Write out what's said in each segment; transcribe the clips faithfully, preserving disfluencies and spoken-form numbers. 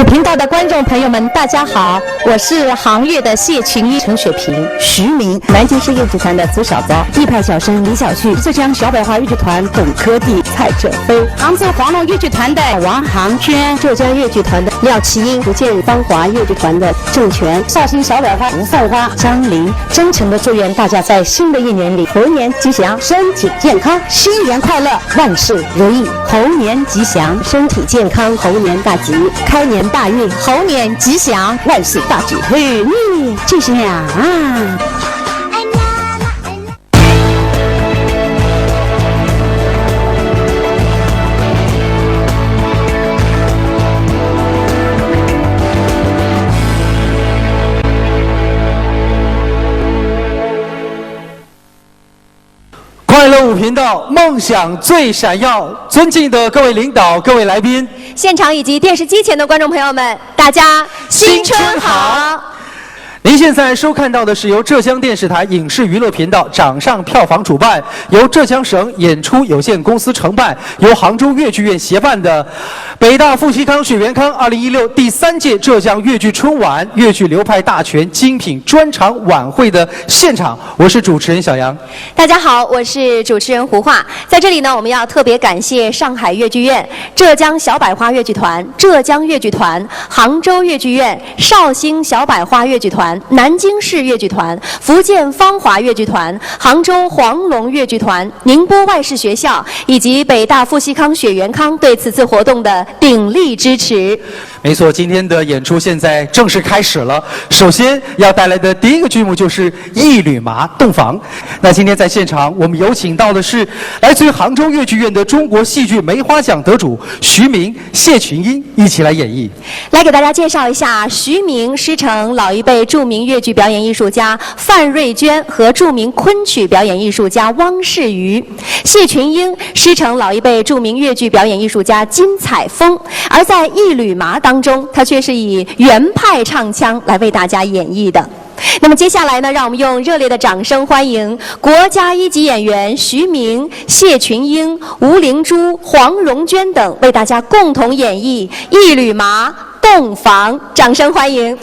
频道的观众朋友们，大家好，我是杭越的谢群英、陈雪萍、徐明，南京市越剧团的朱小昭，一派小生李小旭，浙江小百花越剧团董科弟、蔡振飞，杭州黄龙越剧团的王航娟，浙江越剧团的廖奇英，福建芳华越剧团的郑泉，绍兴小百花吴凤花、张琳。真诚的祝愿大家在新的一年里猴年吉祥，身体健康，新年快乐，万事如意。猴年吉祥，身体健康，猴年大吉，开年大运，猴年吉祥，万事大吉。嘿，你吉祥啊！快乐五频道，梦想最闪耀。尊敬的各位领导、各位来宾，现场以及电视机前的观众朋友们，大家新春好！您现在收看到的是由浙江电视台影视娱乐频道掌上票房主办，由浙江省演出有限公司承办，由杭州越剧院协办的北大傅锡康、雪元康二零一六第三届浙江越剧春晚越剧流派大全精品专场晚会的现场。我是主持人小杨。大家好，我是主持人胡化。在这里呢，我们要特别感谢上海越剧院、浙江小百花越剧团、浙江越剧团、杭州越剧院、绍兴小百花越剧团、南京市越剧团、福建芳华越剧团、杭州黄龙越剧团、宁波外事学校以及北大傅锡康、雪元康对此次活动的鼎力支持。没错，今天的演出现在正式开始了。首先要带来的第一个剧目就是《一缕麻洞房》。那今天在现场，我们有请到的是来自于杭州越剧院的中国戏剧梅花奖得主徐明、谢群英一起来演绎。来给大家介绍一下，徐明师承老一辈著名越剧表演艺术家范瑞娟和著名昆曲表演艺术家汪士瑜。 谢群英师承老一辈著名越剧表演艺术家金采风，而在《一缕麻》当中，她却是以袁派唱腔来为大家演绎的。那么接下来呢，让我们用热烈的掌声欢迎国家一级演员徐明、谢群英、吴灵珠、黄蓉娟等为大家共同演绎《一缕麻》洞房，掌声欢迎。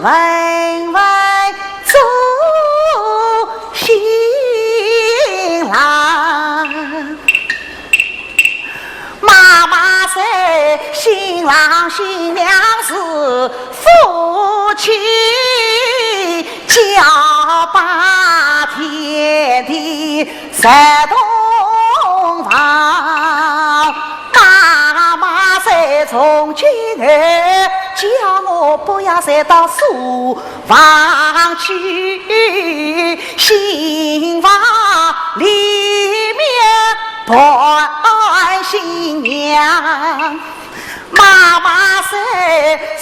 问问做新郎。妈妈说，新郎新娘是夫妻，交拜天地 在洞房。妈妈说从今后，叫我不要再到书房去，新房里面扮新娘。 妈妈说，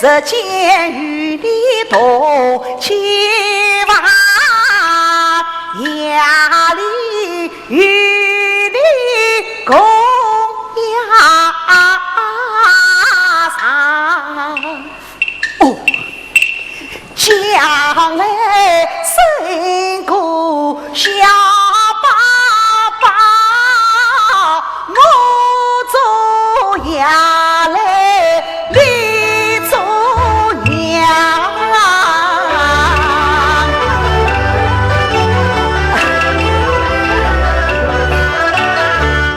日间与你同去吧，夜里与你共眠床。哦，将来生个小宝宝， 我做爷来，你做娘。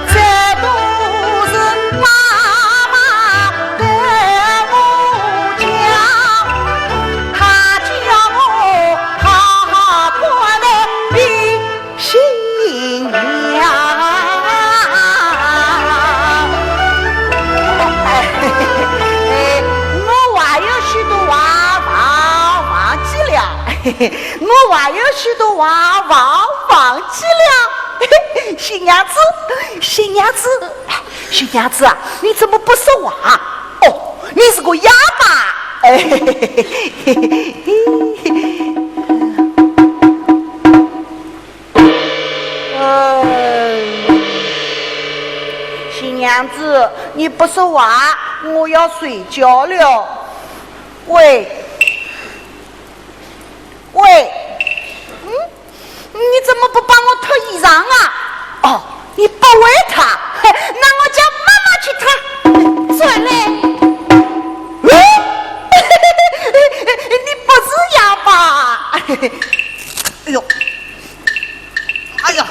这都是妈妈对我讲，她叫我好好看待你 新娘。哎，我还有许多话忘，忘记了。我还有许多话忘，忘记了。新娘子，新娘子，新娘子啊，你怎么不说话？哦，你是个哑巴。哎， 哎，新娘子，你不说话，我要睡觉了。喂，喂，嗯，你怎么不帮我脱衣裳啊？哦，你不会脱，那我叫妈妈去脱。转来。嗯？你不是哑巴。哎呦， 哎呀，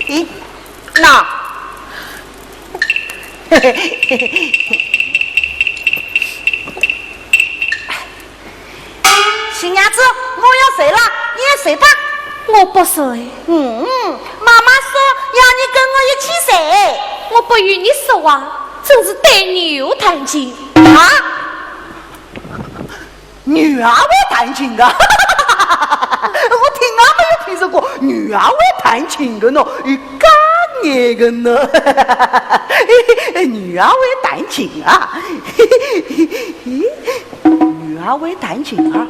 咦，那，新娘子，我要睡了，你也睡吧。我不睡。嗯，妈妈说要你跟我一起睡。我不与你说话，真是对牛弹琴。啊？ 女儿会弹琴啊？我听也没有听说过女儿会弹琴的呢，有介眼的呢。女儿会弹琴啊？女儿会弹琴啊？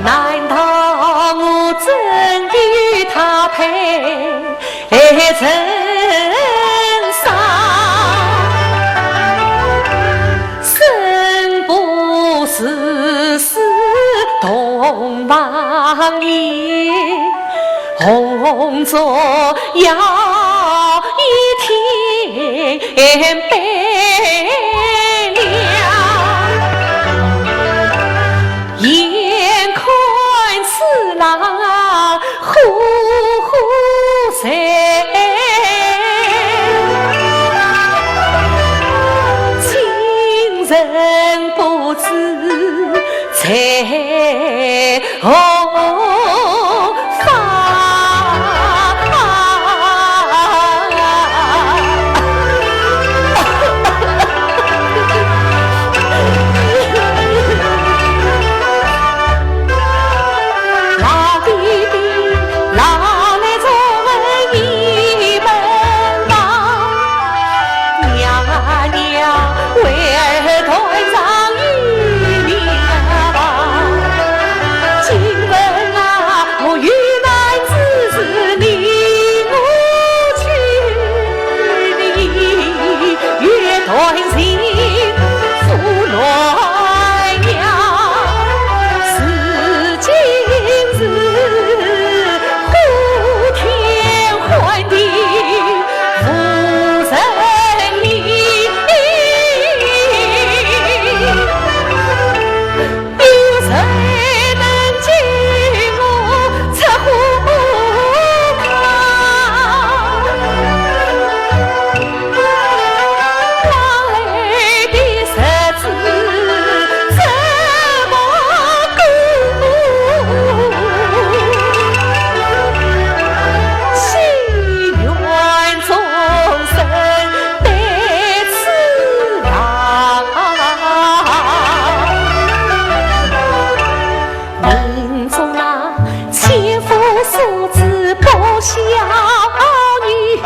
难道我真与她配成双？生不如死，同房眠，红烛摇一天。 天边亮。眼看此郎呼呼在，亲人不知在何小女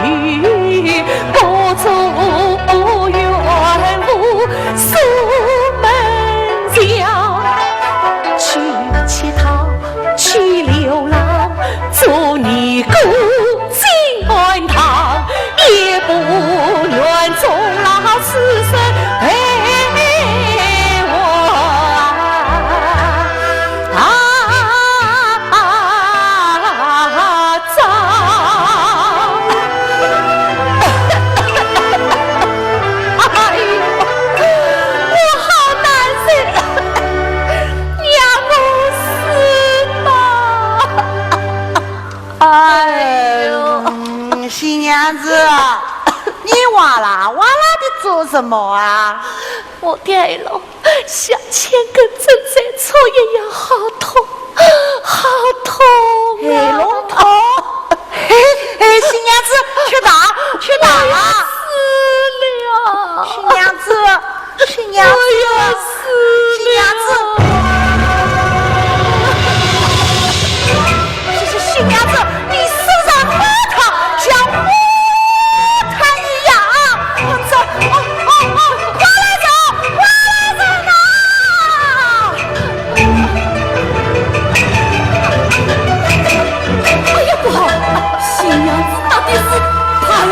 不做怨妇守门墙，娶妻讨妻流浪，做尼姑进庵堂，也不愿终老此生陪我。 啊，哎呦，我好难受，让我死吧。哎呦。嗯，新娘子，你哇啦哇啦的做什么啊？我的喉咙 像千根针在戳一样，好痛，好痛啊！喉咙痛？哎，哎，新娘子，去打，去打啊！我要死了！新娘子，新娘子，我要死了！新娘子，新，新娘子，你身上花套像花 他一样。走，哦，哦，哦，快来走，快来走呐！哎呀，不好，新娘子打的是他儿。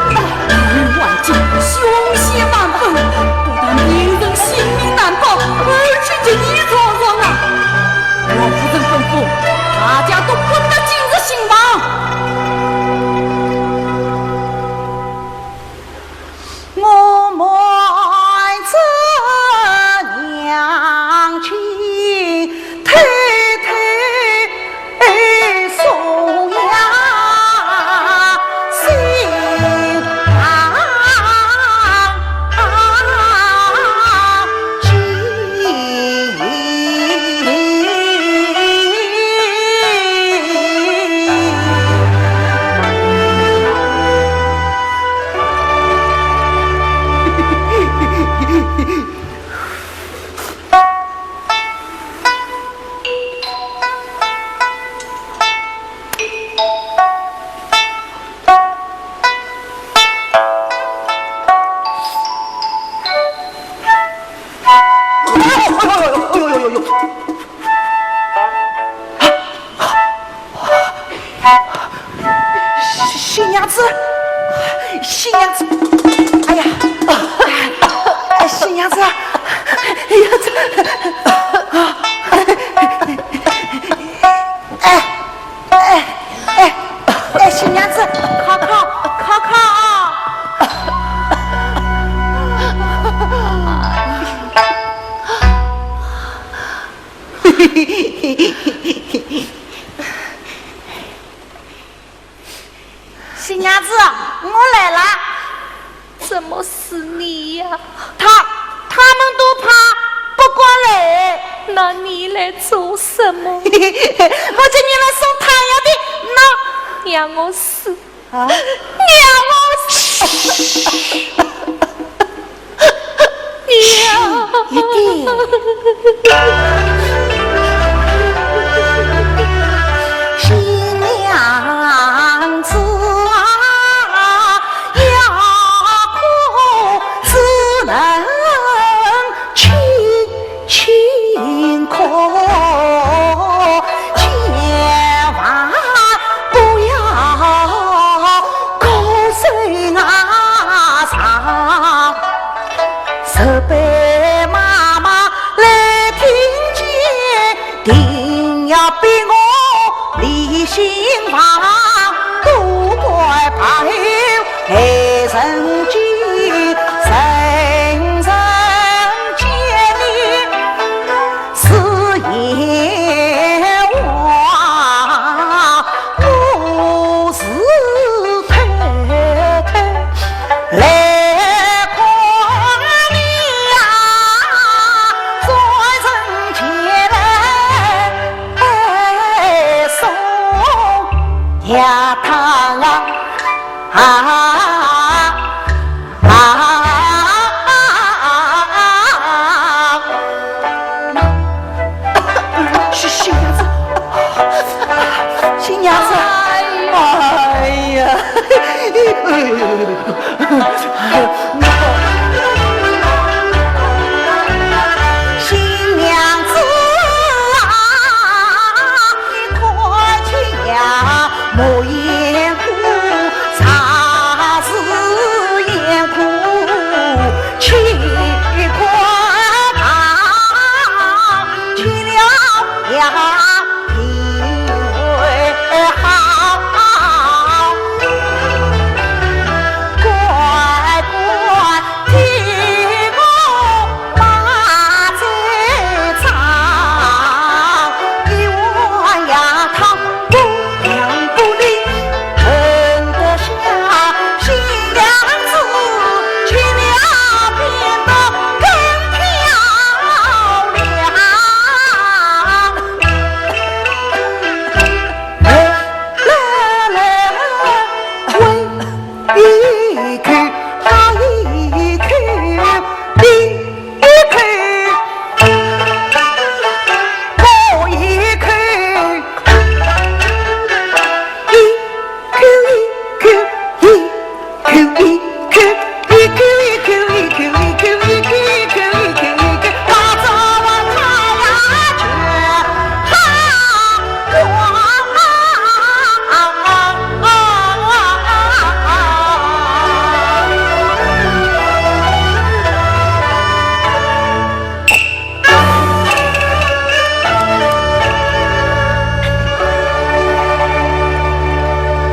他儿万金，凶险万分，不但令人性命难保，而且情义昭彰啊！老夫人吩咐，大家都不得进入新房。 我瞒着娘亲偷偷送呀新郎进。哎呦呦呦呦呦呦！ 新娘子，新娘子，哎呀，哎，新娘子，哎呀，这，哎，哎，哎，哎，新娘子，靠靠，靠靠啊！ 新娘子，我来了。怎么是你呀？他，他们都怕不敢来。那你来做什么？我叫你来送太阳的，那让我死。 啊？娘啊！娘！一定。新娘子啊，要哭只能轻 轻哭，千万不要哭声啊长。若被妈妈来听见，定要逼我离新房，都怪白 害人精，人人见你是冤枉，我是偷偷来看你呀，专程前来送药汤啊。 啊，啊，啊，新，新娘子，新娘子。哎新娘子啊，你快去呀，莫嫌苦，若是嫌苦，岂敢当？去了呀，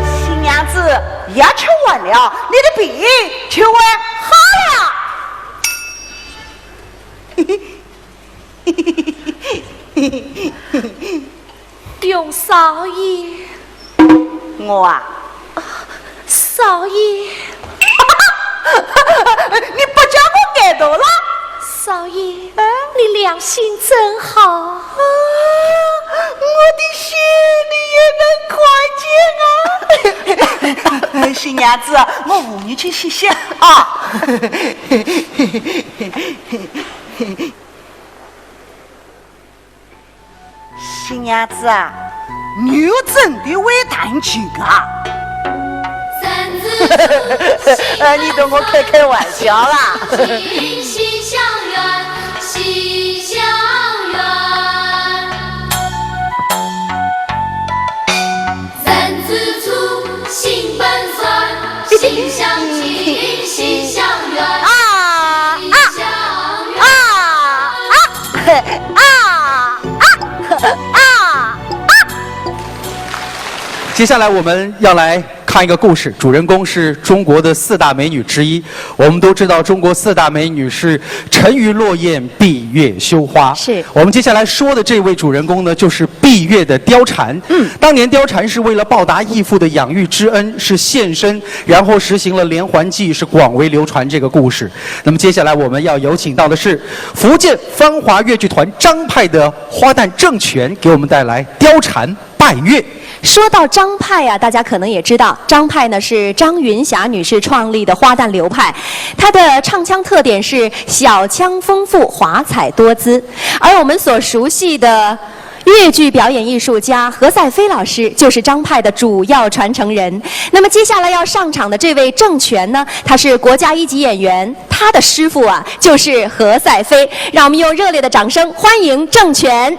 新娘子，药吃完了，你的病就会好了。永少爷。我啊。少爷。你不叫我爱豆了？少爷，啊？你良心真好。啊，我的心你也能看见啊。哎，新娘子，我扶你去歇歇啊。 新娘子啊，你真的会弹琴啊？呃，你同我开开玩笑啦。 啊啊啊啊啊啊啊！接下来我们要来看一个故事，主人公是中国的四大美女之一。我们都知道中国四大美女是沉鱼落雁、闭月羞花。是。我们接下来说的这位主人公呢，就是闭月的貂蝉。嗯。当年貂蝉是为了报答义父的养育之恩，是献身，然后实行了连环计，是广为流传这个故事。那么接下来我们要有请到的是福建芳华越剧团张派的花旦郑泉，给我们带来《貂蝉拜月》。说到张派啊，大家可能也知道，张派呢是张云霞女士创立的花旦流派，它的唱腔特点是小腔丰富、华彩多姿。而我们所熟悉的越剧表演艺术家何赛飞老师就是张派的主要传承人。那么接下来要上场的这位郑泉呢，他是国家一级演员，他的师傅啊就是何赛飞。让我们用热烈的掌声欢迎郑泉。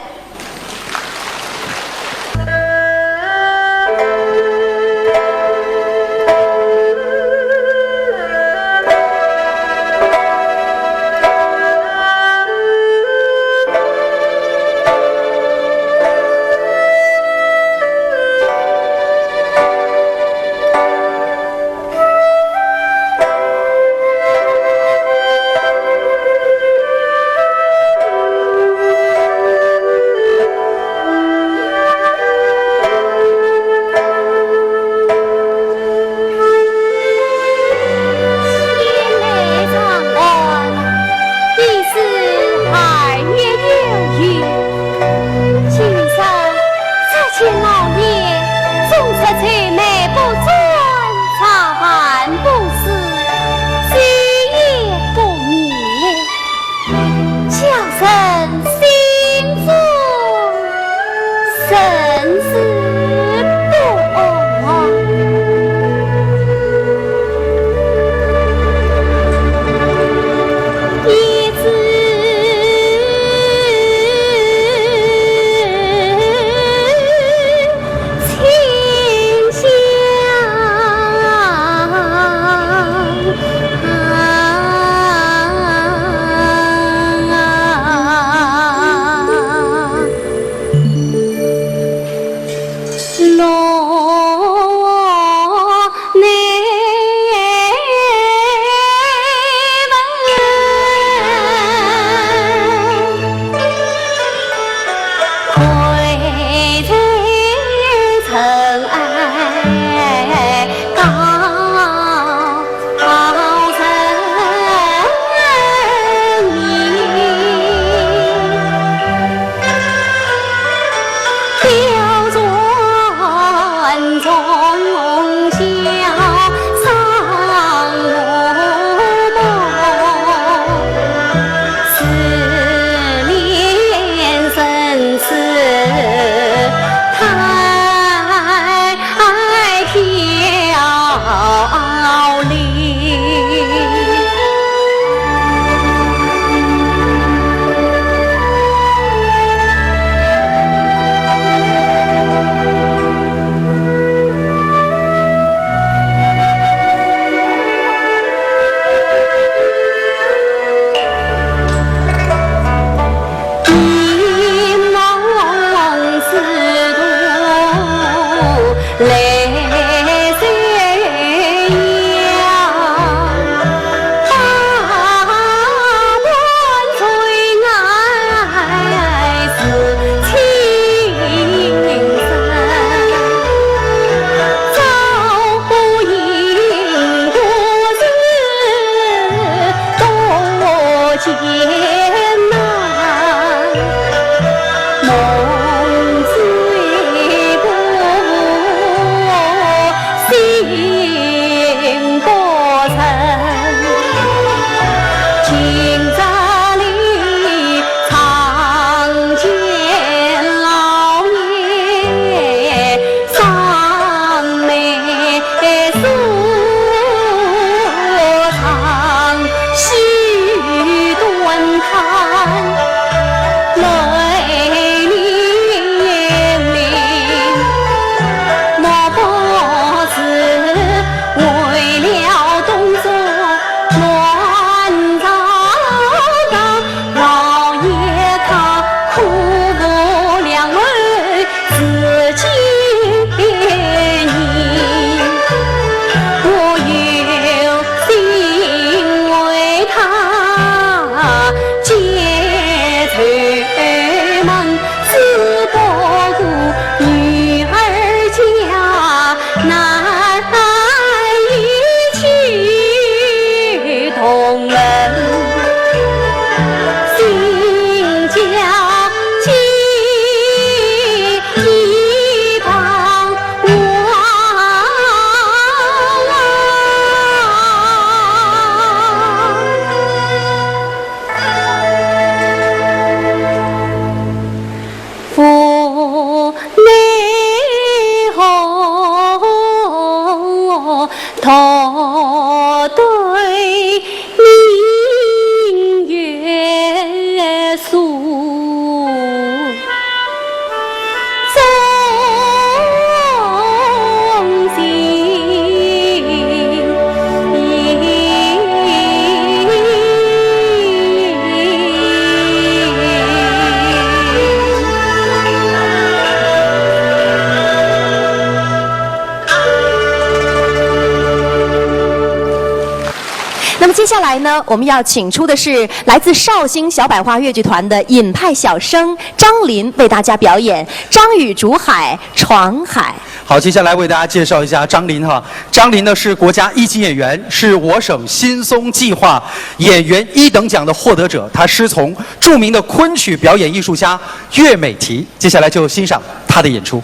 那么接下来呢，我们要请出的是来自绍兴小百花越剧团的尹派小生张琳，为大家表演《张与竹海闯海》。好，接下来为大家介绍一下张琳哈。张琳呢是国家一级演员，是我省新松计划演员一等奖的获得者。她师从著名的昆曲表演艺术家岳美缇。接下来就欣赏她的演出。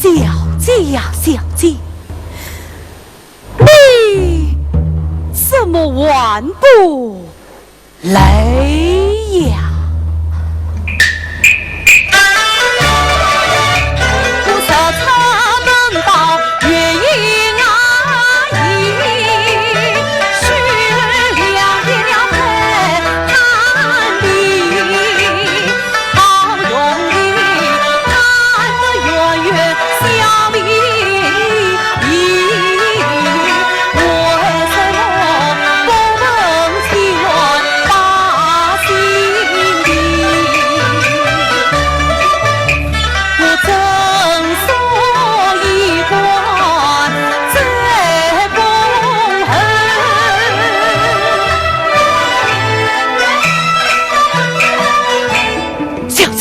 小姐呀，小姐，你怎么还不来呀？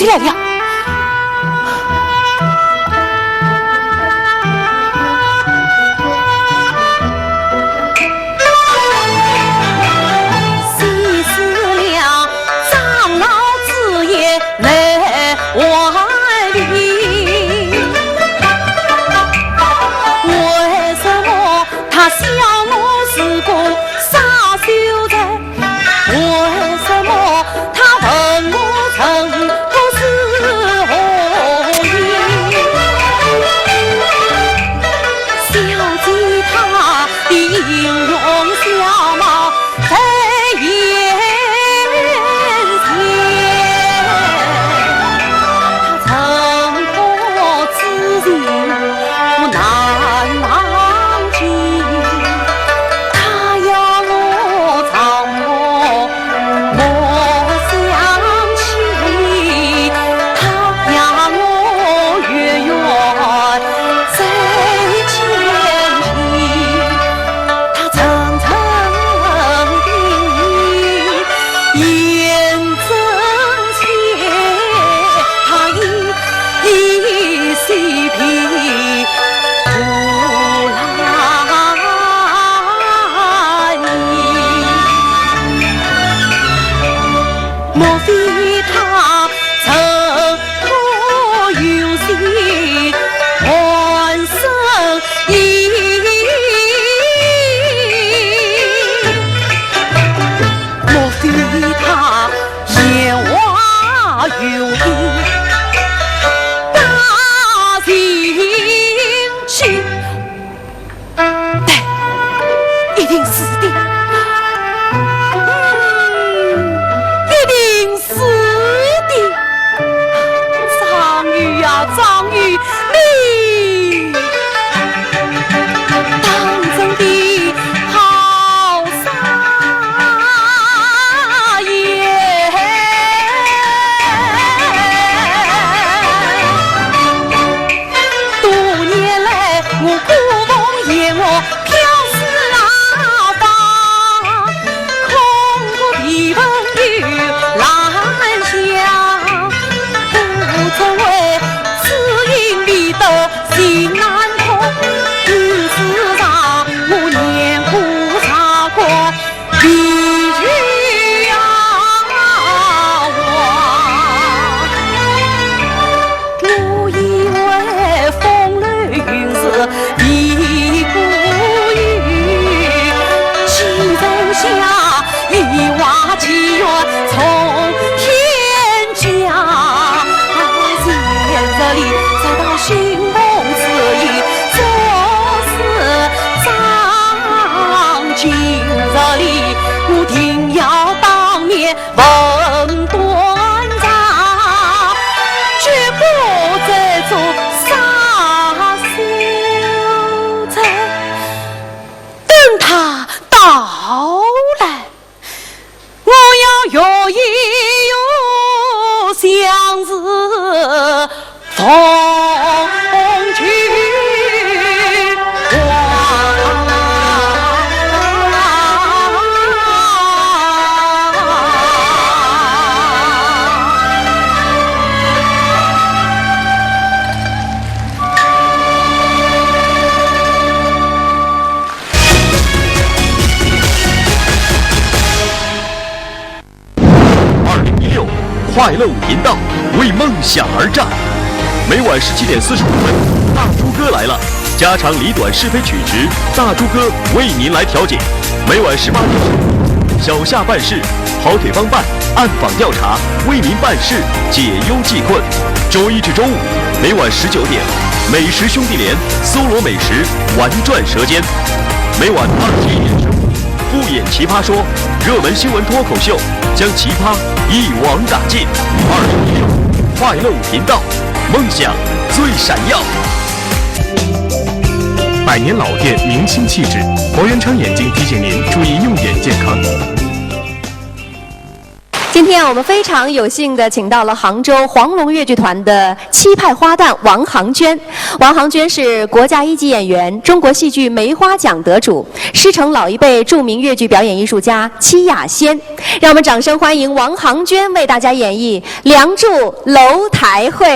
得了。对，一定是的。嗯，一定是的。张宇呀，张宇，你当真的好 等他到来，我要学一学相思 二零一六快乐五频道为梦想而战。每晚十七点四十五分，大猪哥来了，家长里短是非曲直，大猪哥为您来调解。每晚十八点十，小夏办事，跑腿帮办，暗访调查，为您办事，解忧济困。周一至周五每晚十九点，美食兄弟连，搜罗美食，玩转舌尖。每晚二十一点十五， 复演《奇葩说》，热门新闻脱口秀，将奇葩一网打尽。二零一六快乐五频道，梦想最闪耀。百年老店，明星气质，博元昌眼镜提醒您注意用眼健康。今天啊，我们非常有幸地请到了杭州黄龙越剧团的七派花旦王航娟。王航娟是国家一级演员、中国戏剧梅花奖得主，师承老一辈著名越剧表演艺术家戚雅仙。让我们掌声欢迎王航娟为大家演绎《梁祝楼台会》。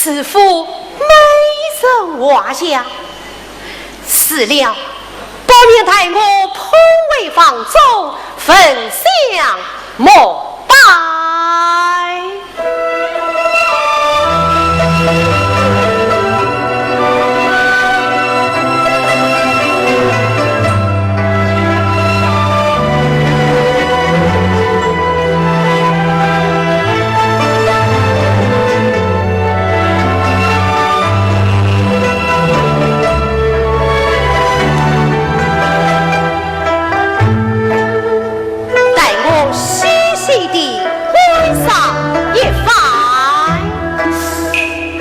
是幅美人画像。是了，不免待我捧回房中，焚香膜拜。 待我细细地观赏一番。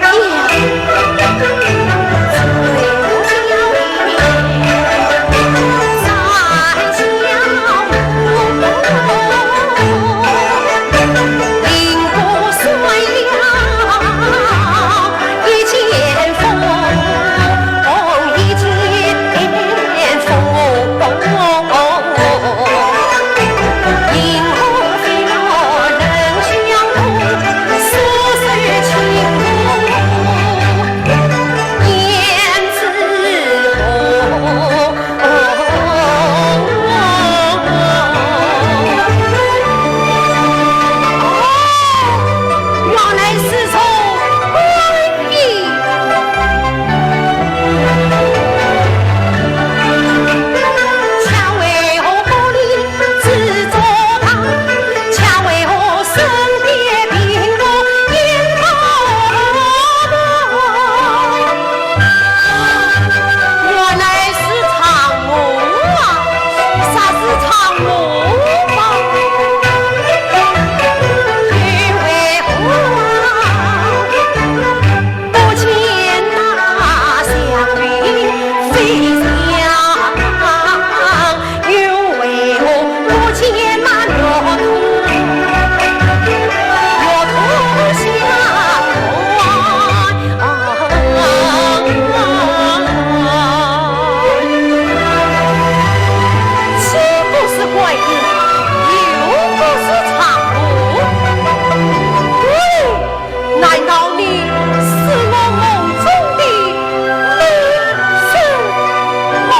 哦，原来是从外面。原来是唱我啊，啥是唱我啊？因为我啊，不见那祥云飞翔。 难道你是我梦中的女子么？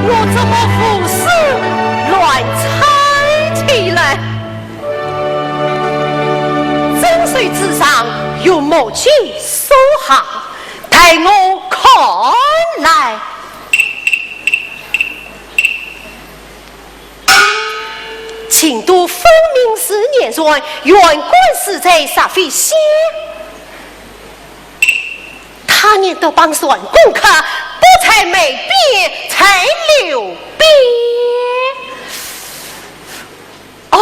我怎么胡思乱猜起来？枕头之上有墨迹所行，待我看来。 秦都分明是严选，县官是谁？实非仙。他念得帮县攻克，不在梅边，在柳边。哦，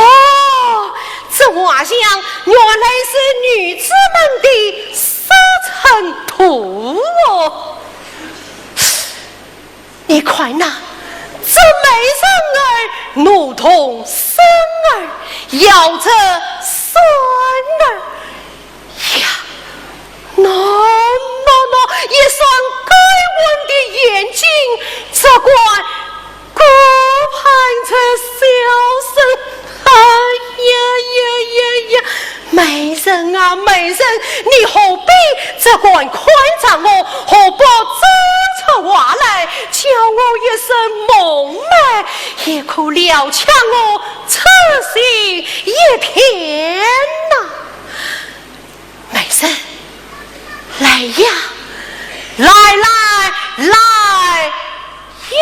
这画像原来是女子们的杀人图哦。你看呐，这美人儿，如同孙儿，咬着孙儿呀，那么那一双该弯的眼睛，只管顾盼着小生。哎呀呀呀呀！美人啊，美人，你何必只管看着我，何不说出话来，叫我一声梦寐，也可了却我痴心一片呐。 美人，来呀，来来来呀！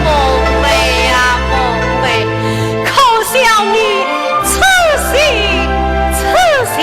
梦寐呀，梦寐，可笑你痴心痴心。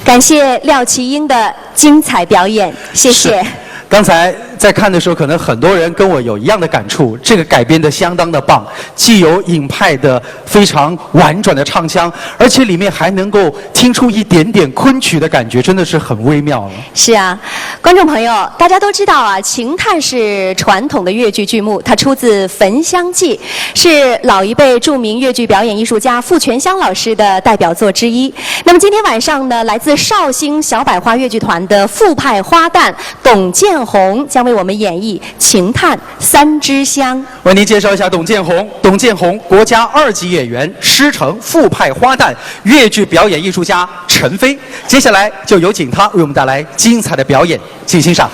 感谢廖其英的精彩表演，谢谢。是，刚才在看的时候，可能很多人跟我有一样的感触，这个改编得相当的棒，既有尹派的非常婉转的唱腔，而且里面还能够听出一点点昆曲的感觉，真的是很微妙了。是啊，观众朋友，大家都知道啊，《秦探》是传统的越剧剧目，它出自《焚香记》，是老一辈著名越剧表演艺术家傅泉香老师的代表作之一。那么今天晚上呢，来自绍兴小百花越剧团的傅派花旦董建宏将为我们演绎《秦探》《三支香》。为您介绍一下董建宏。董建宏，国家二级演员，师承傅派花旦，越剧表演艺术家陈飞。接下来就有请他为我们带来精彩的表演，请欣赏。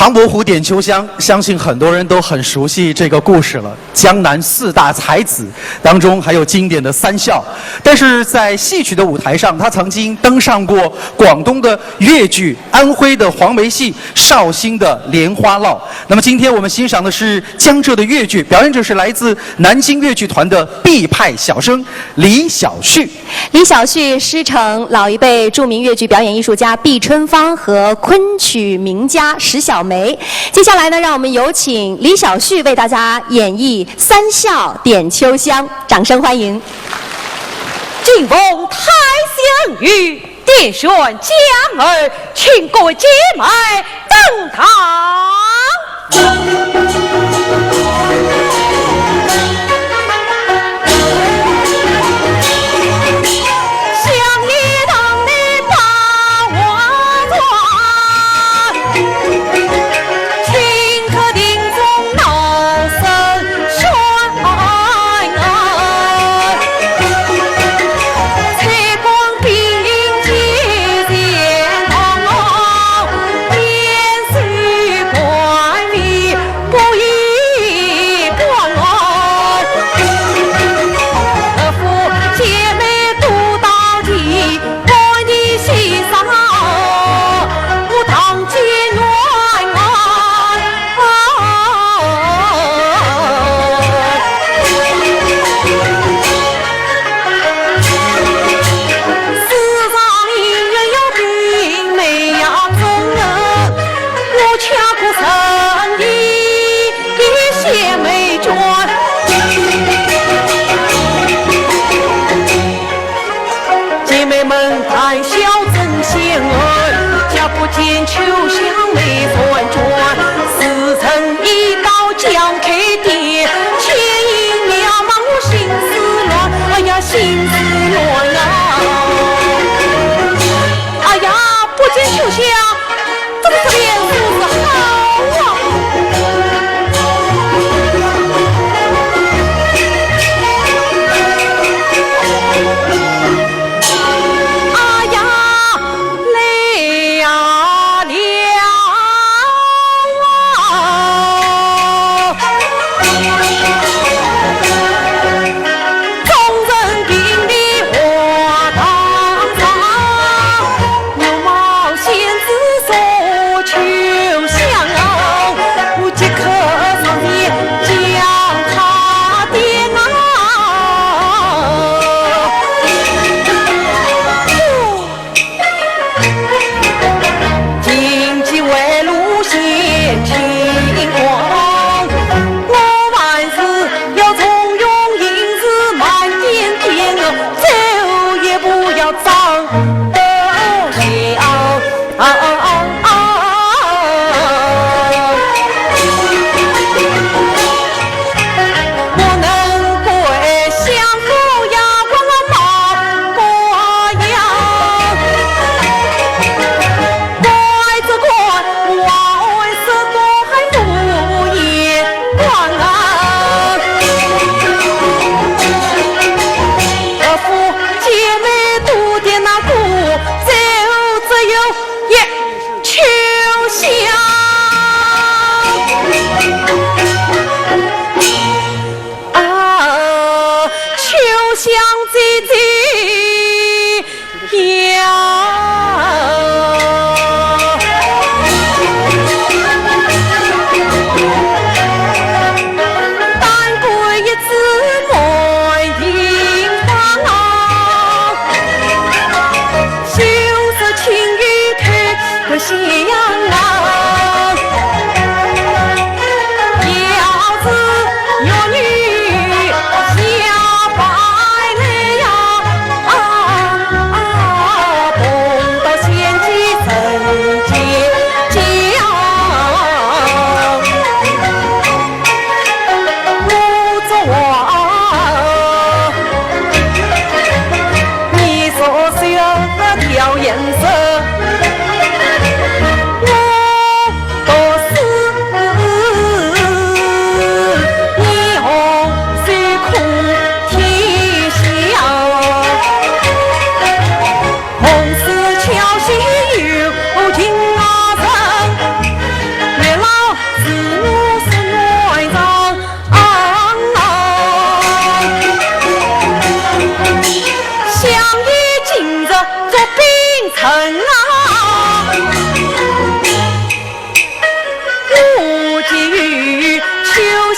唐伯虎点秋香，相信很多人都很熟悉这个故事了。江南四大才子当中还有经典的三笑，但是在戏曲的舞台上，他曾经登上过广东的越剧、安徽的黄梅戏、绍兴的莲花落。那么今天我们欣赏的是江浙的越剧，表演者是来自南京越剧团的毕派小生李晓旭。 李晓旭师承老一辈著名越剧表演艺术家毕春芳和昆曲名家石小梅。接下来呢，让我们有请李晓旭为大家演绎《三笑点秋香》，掌声欢迎。敬奉太师御，点选江儿，请各位姐妹登堂。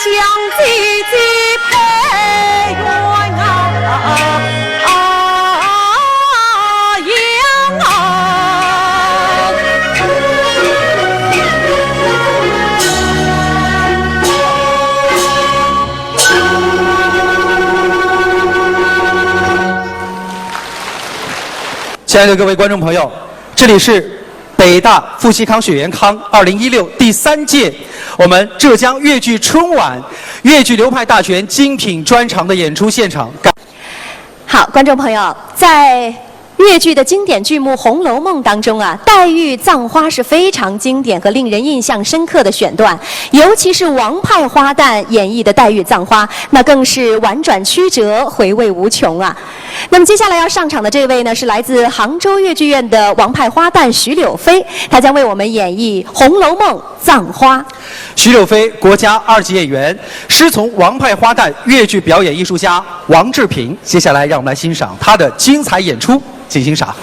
亲爱的各位观众朋友，这里是北大夫妻康血缘康二零一六第三届我们浙江越剧春晚越剧流派大全精品专场的演出现场。好，观众朋友，在越剧的经典剧目《红楼梦》当中啊，黛玉葬花是非常经典和令人印象深刻的选段，尤其是王派花旦演绎的黛玉葬花，那更是婉转曲折，回味无穷啊。那么接下来要上场的这位呢，是来自杭州越剧院的王派花旦徐柳飞，她将为我们演绎《红楼梦》葬花。徐柳飞，国家二级演员，师从王派花旦越剧表演艺术家王志平。接下来，让我们来欣赏他的精彩演出，请欣赏。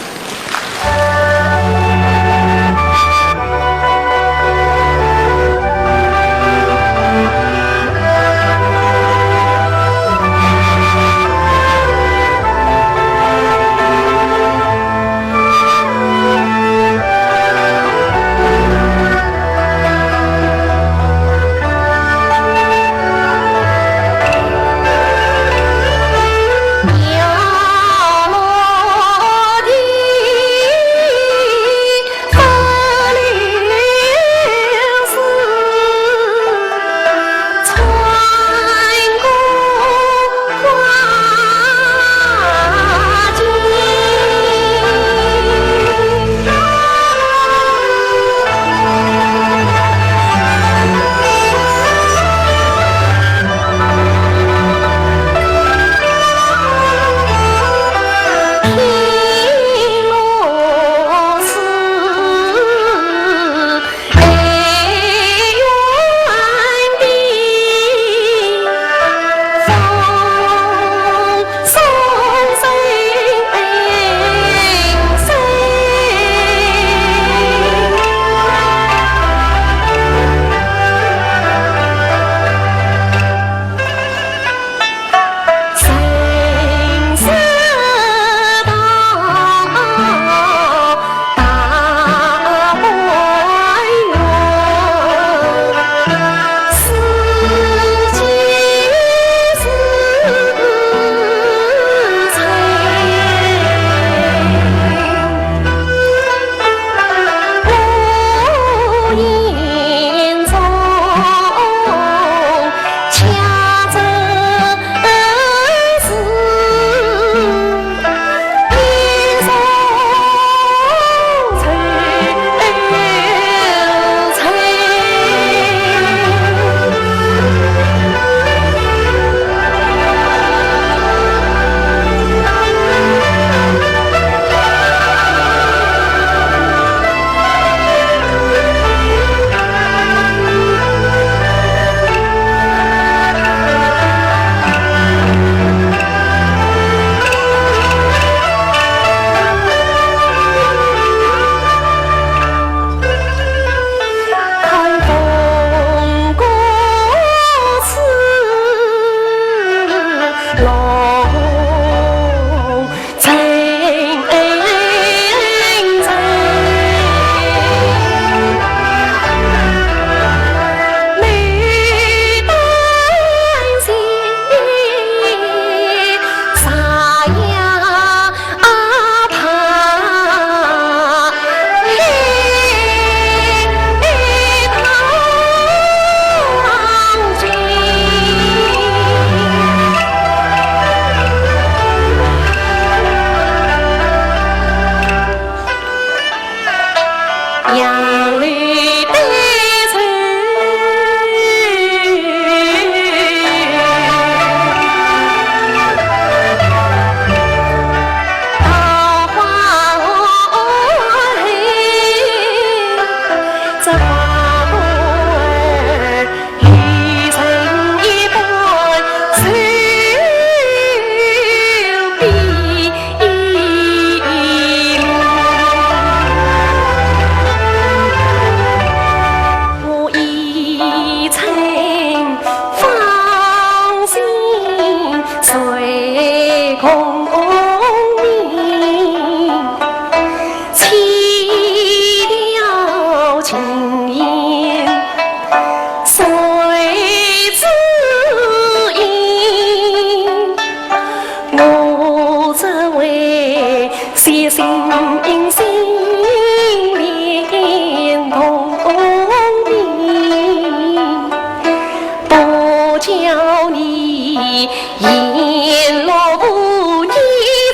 沿路步，你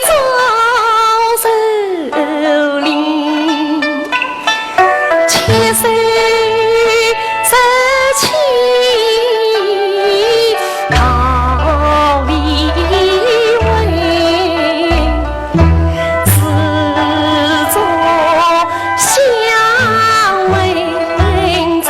早收令，且收收起桃李味，自作香味增。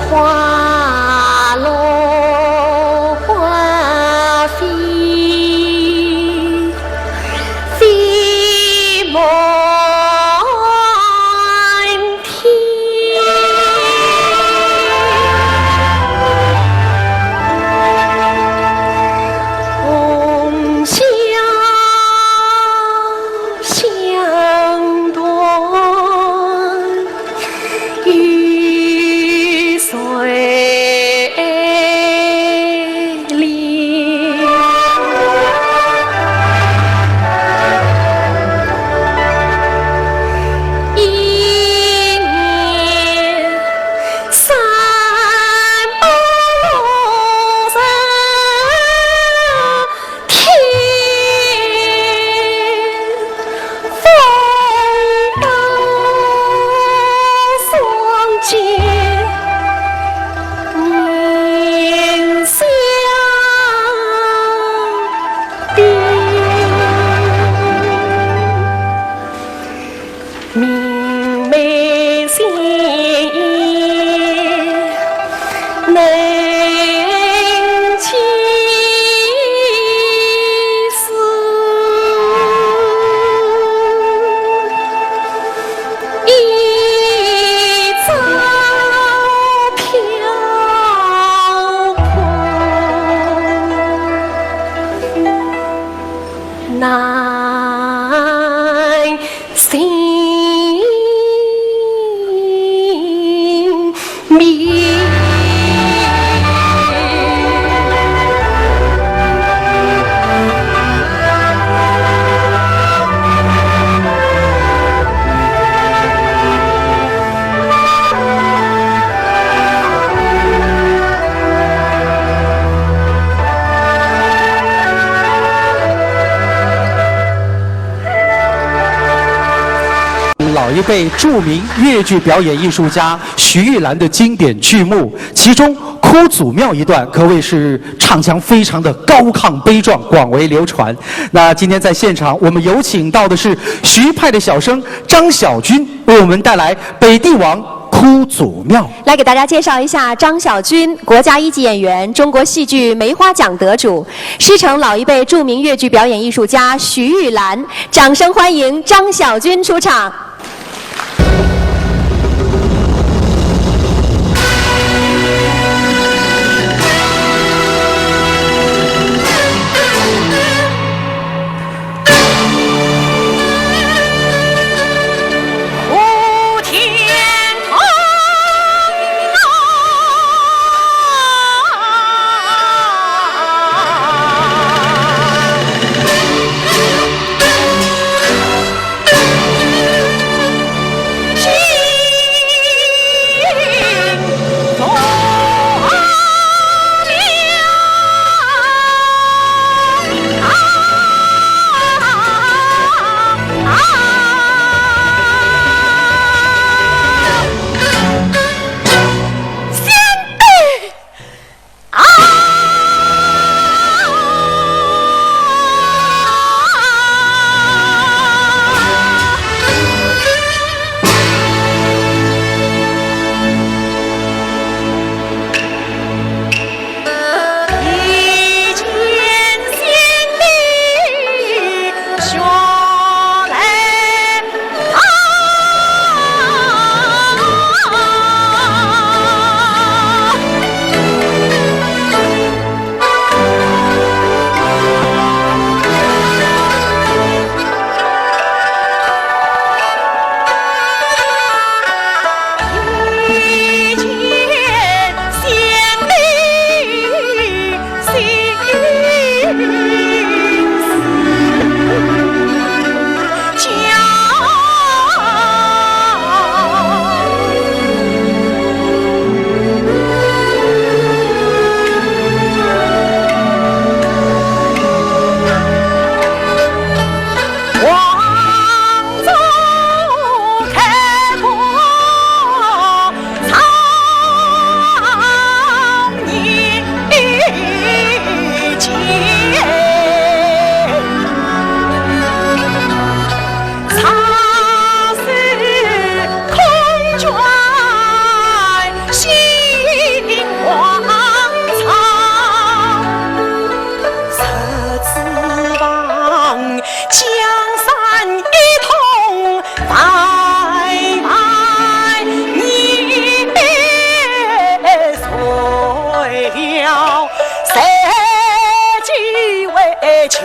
花落花飞飞满天，红霞 香断雨水流。一年三百六十 天，风刀霜剑年宵定。 明媚鲜艳能几时？一朝飘泊难 寻觅。 老一辈著名越剧表演艺术家徐玉兰的经典剧目，其中《哭祖庙》一段可谓是唱腔非常的高亢悲壮，广为流传。那今天在现场，我们有请到的是徐派的小生张小君，为我们带来《北帝王哭祖庙》。 来给大家介绍一下张小君，国家一级演员，中国戏剧梅花奖得主，师承老一辈著名越剧表演艺术家徐玉兰。掌声欢迎张小君出场。丞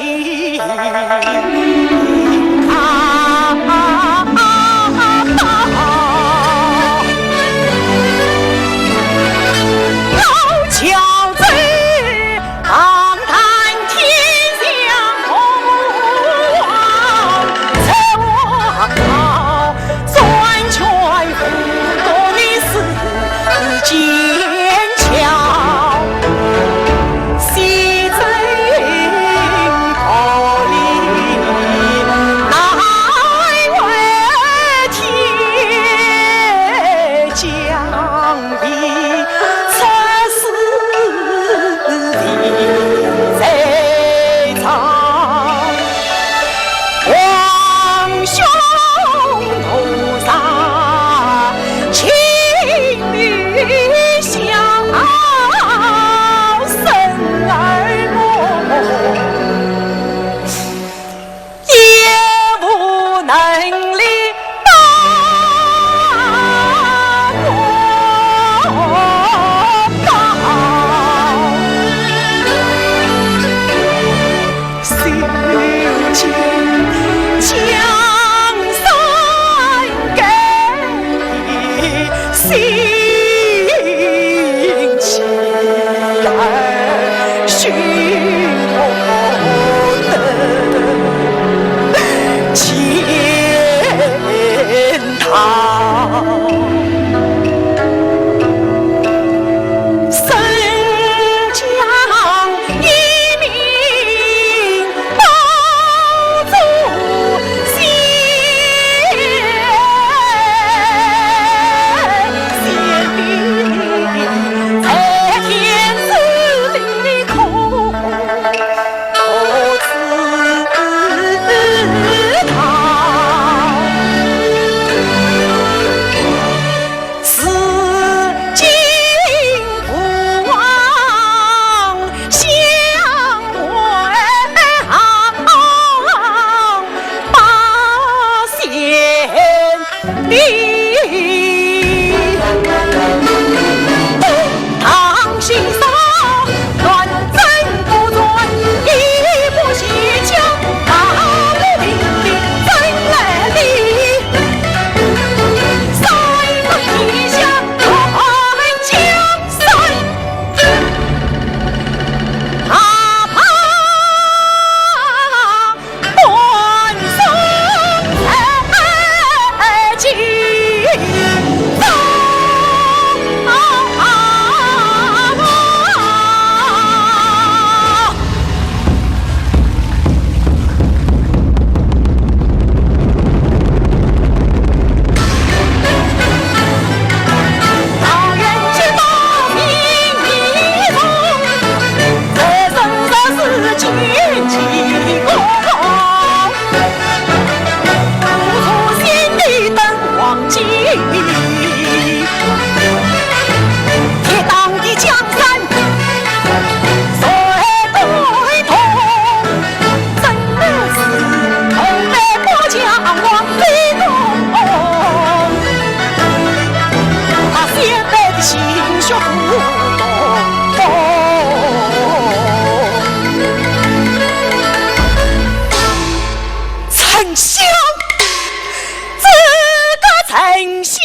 相，这个丞相。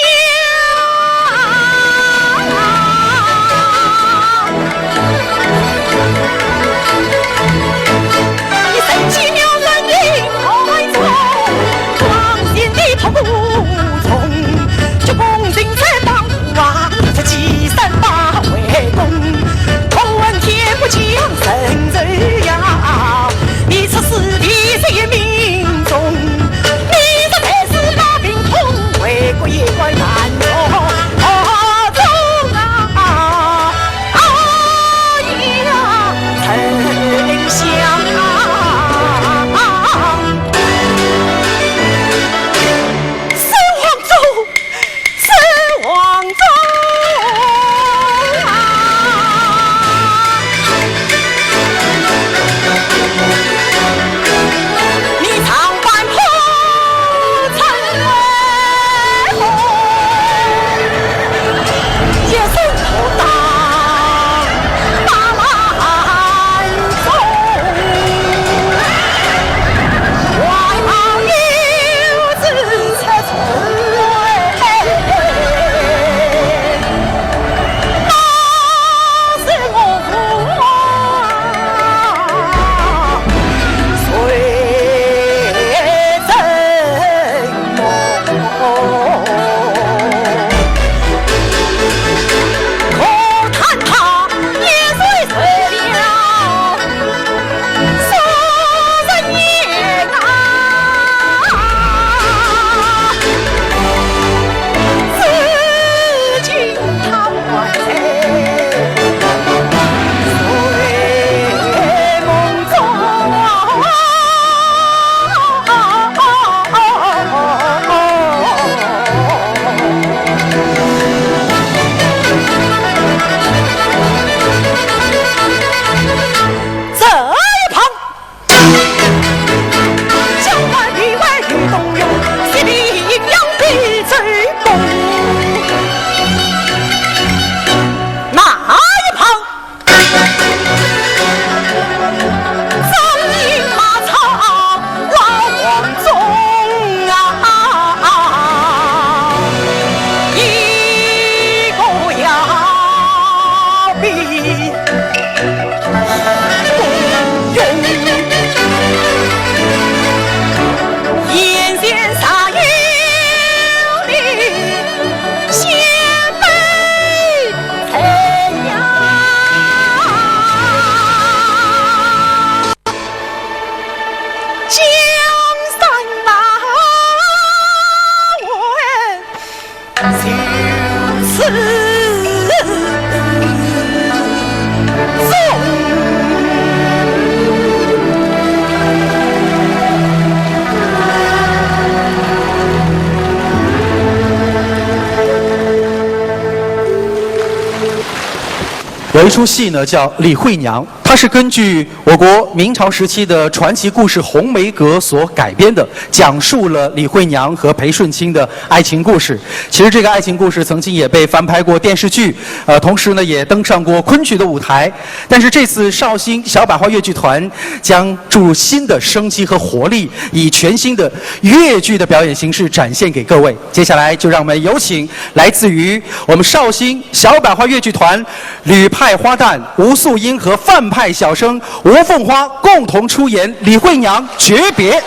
有一出戏呢，叫《李惠娘》，它是根据我国明朝时期的传奇故事《红梅阁》所改编的，讲述了李惠娘和裴顺卿的爱情故事。其实这个爱情故事曾经也被翻拍过电视剧，呃，同时呢也登上过昆曲的舞台。但是这次绍兴小百花越剧团将注入新的生机和活力，以全新的越剧的表演形式展现给各位。接下来就让我们有请来自于我们绍兴小百花越剧团 吕派花旦吴素英和范派小生吴凤花共同出演《李惠娘》《诀别》。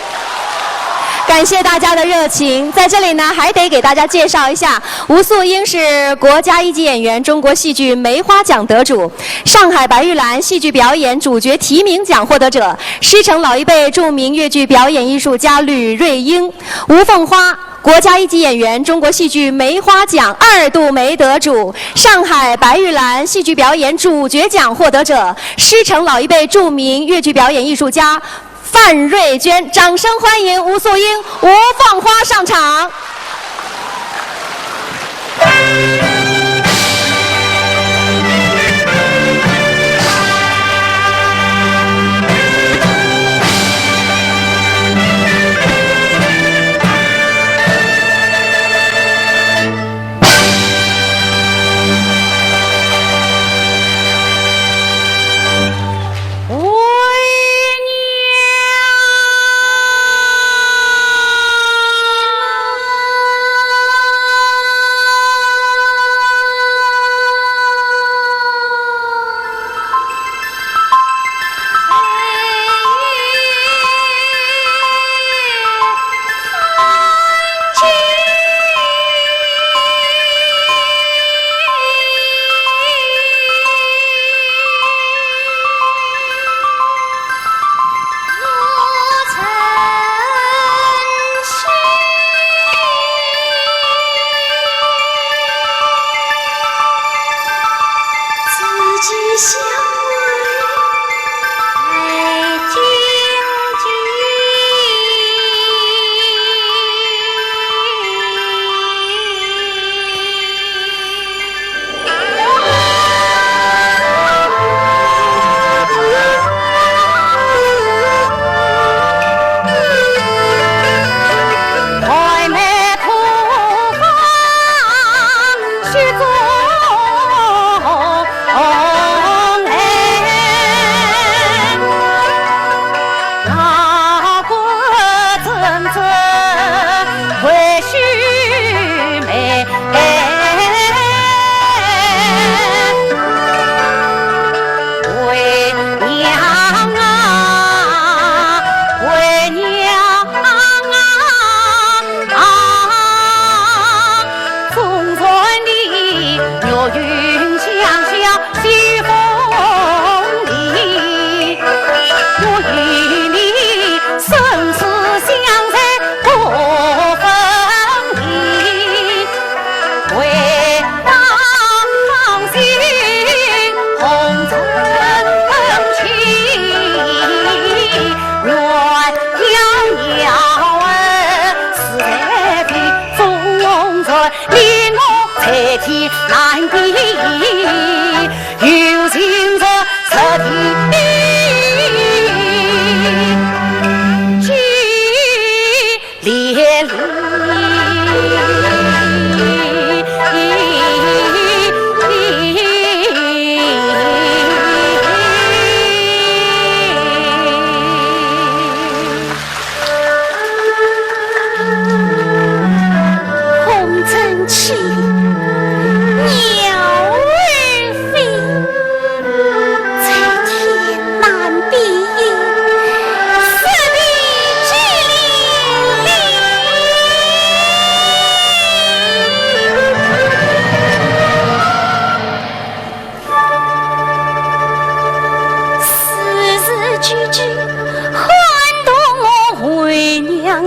感谢大家的热情，在这里呢，还得给大家介绍一下，吴素英是国家一级演员、中国戏剧梅花奖得主、上海白玉兰戏剧表演主角提名奖获得者，师承老一辈著名越剧表演艺术家吕瑞英。吴凤花， 国家一级演员、中国戏剧梅花奖二度梅得主、上海白玉兰戏剧表演主角奖获得者，师承老一辈著名越剧表演艺术家范瑞娟。掌声欢迎吴素英、吴凤花上场。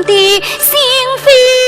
的心扉。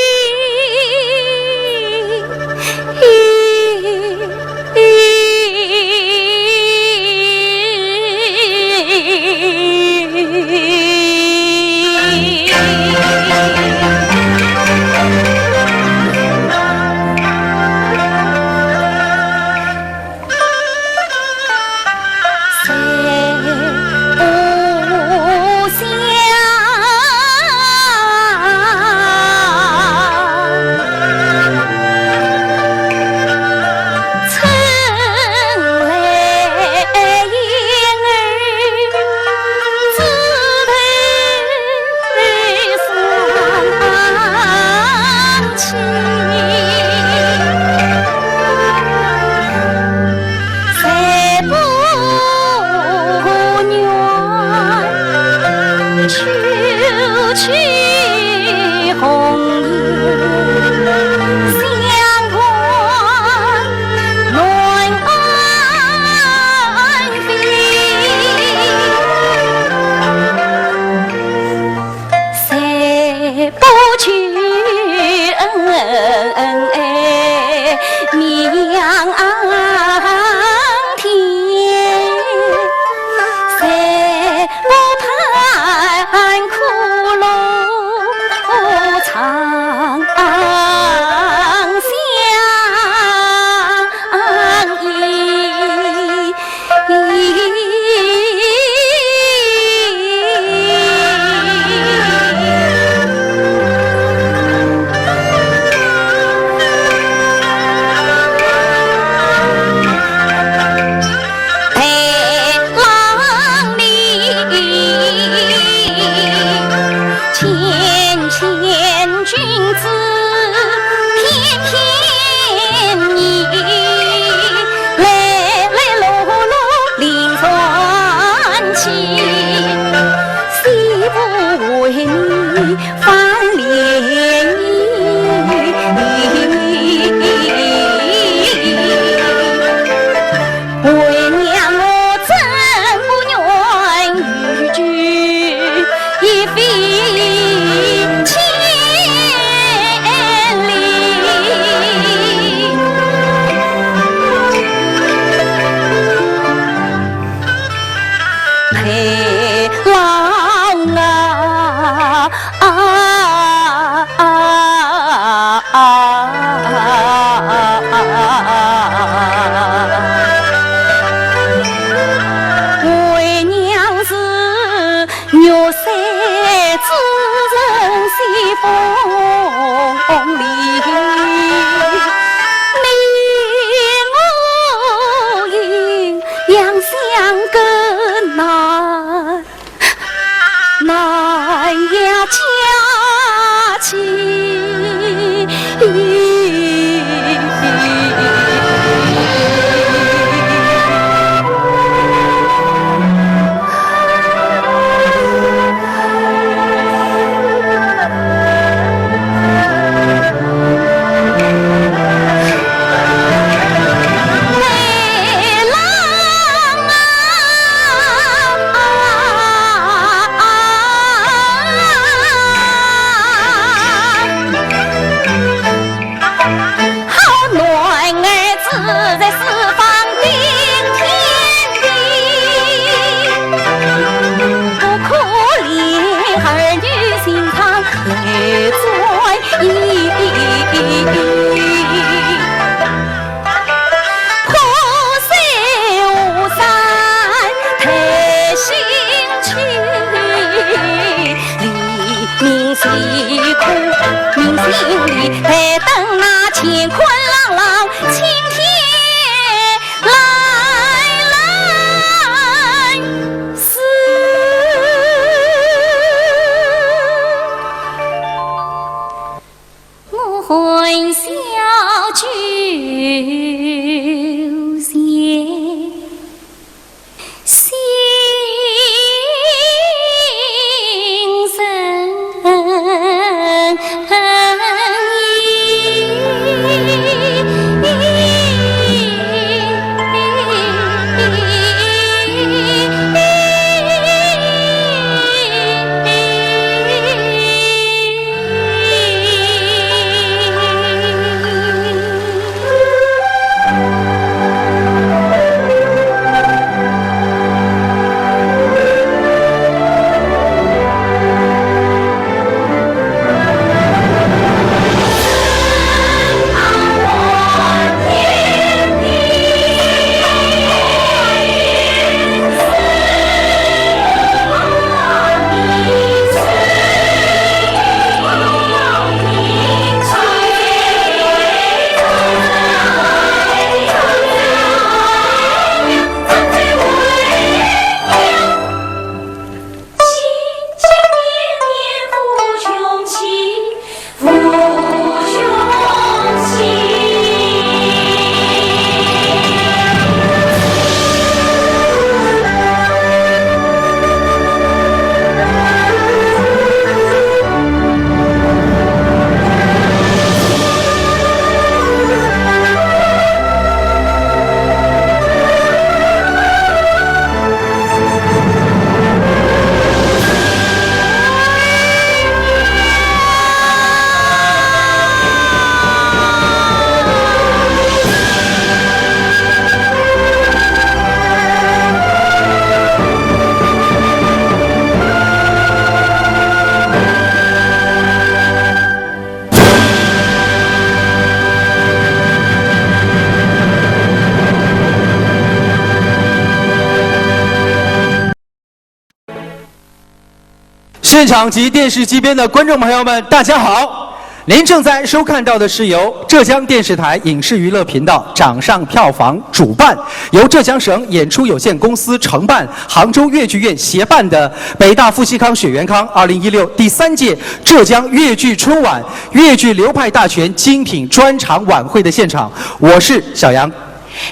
现场及电视机边的观众朋友们，大家好！您正在收看到的是由浙江电视台影视娱乐频道掌上票房主办，由浙江省演出有限公司承办、杭州越剧院协办的北大夫西康血源康二零一六第三届浙江越剧春晚越剧流派大全精品专场晚会的现场。我是小杨。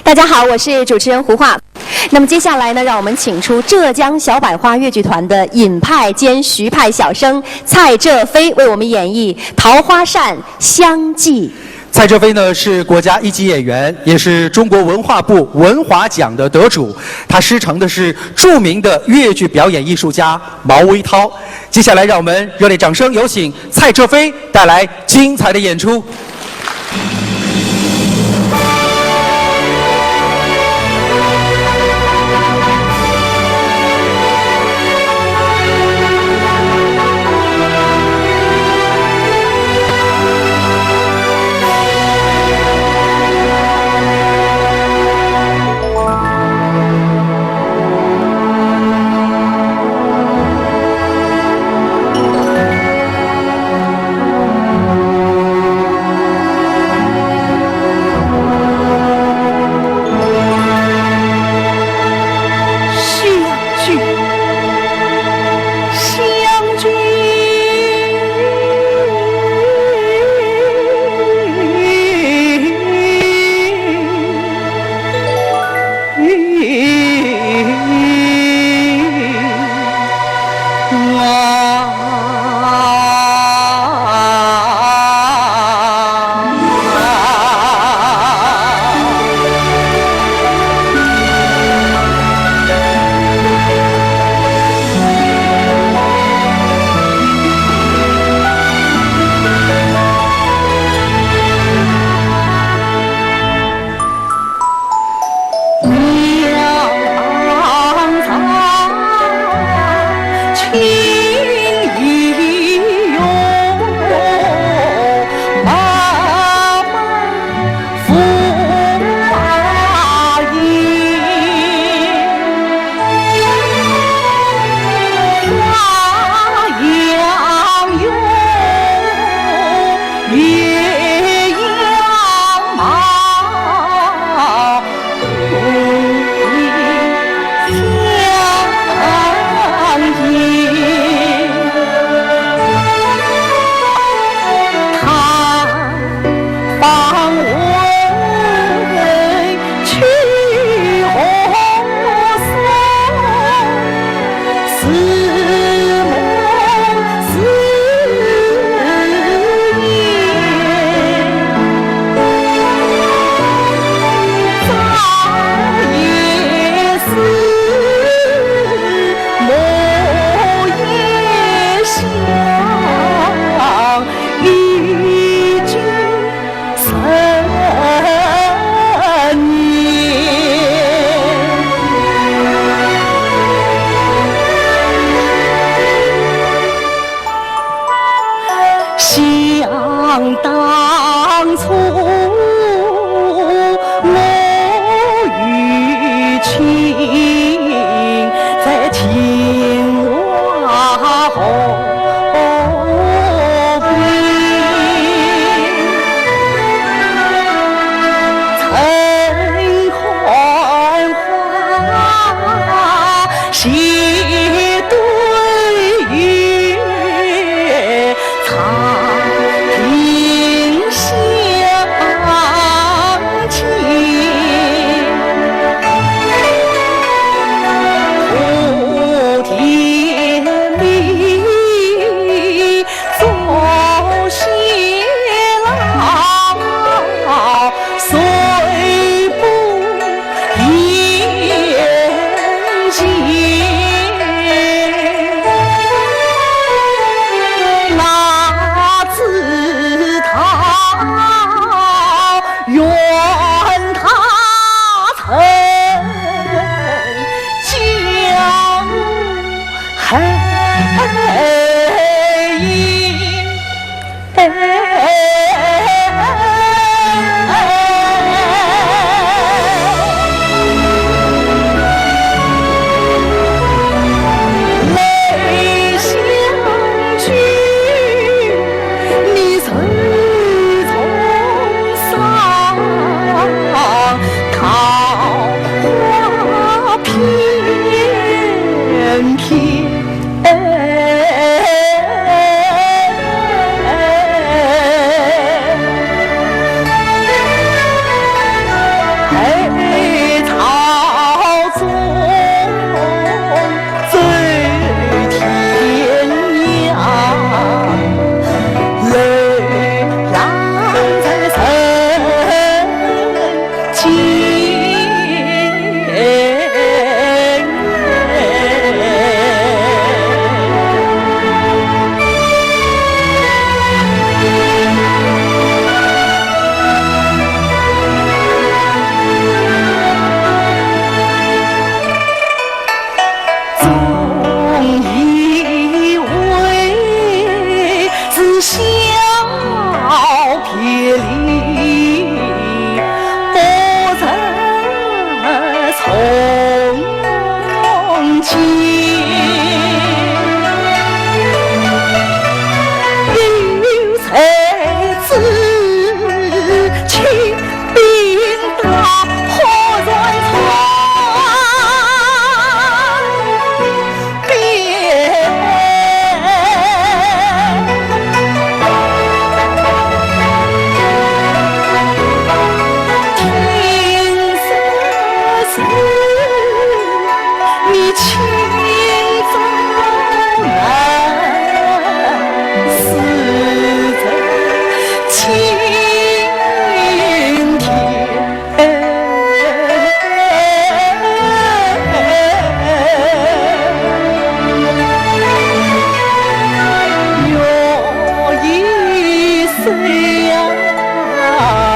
大家好，我是主持人胡化。那么接下来呢，让我们请出浙江小百花越剧团的尹派兼徐派小生蔡浙飞，为我们演绎《桃花扇》。相继。蔡浙飞呢是国家一级演员，也是中国文化部文华奖的得主。他师承的是著名的越剧表演艺术家毛维涛。接下来，让我们热烈掌声有请蔡浙飞带来精彩的演出。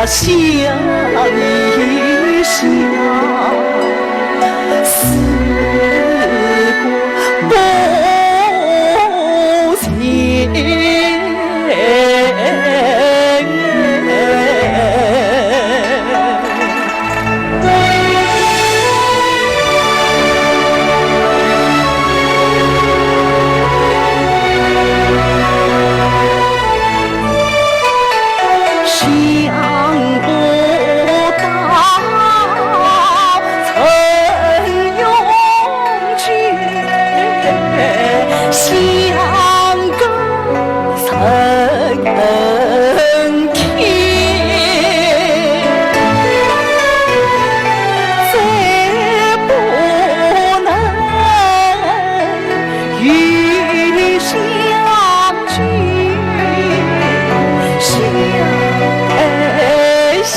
想一想，似乎不行。 想不到陈永基，想个 陈天，再不能与相聚，相，相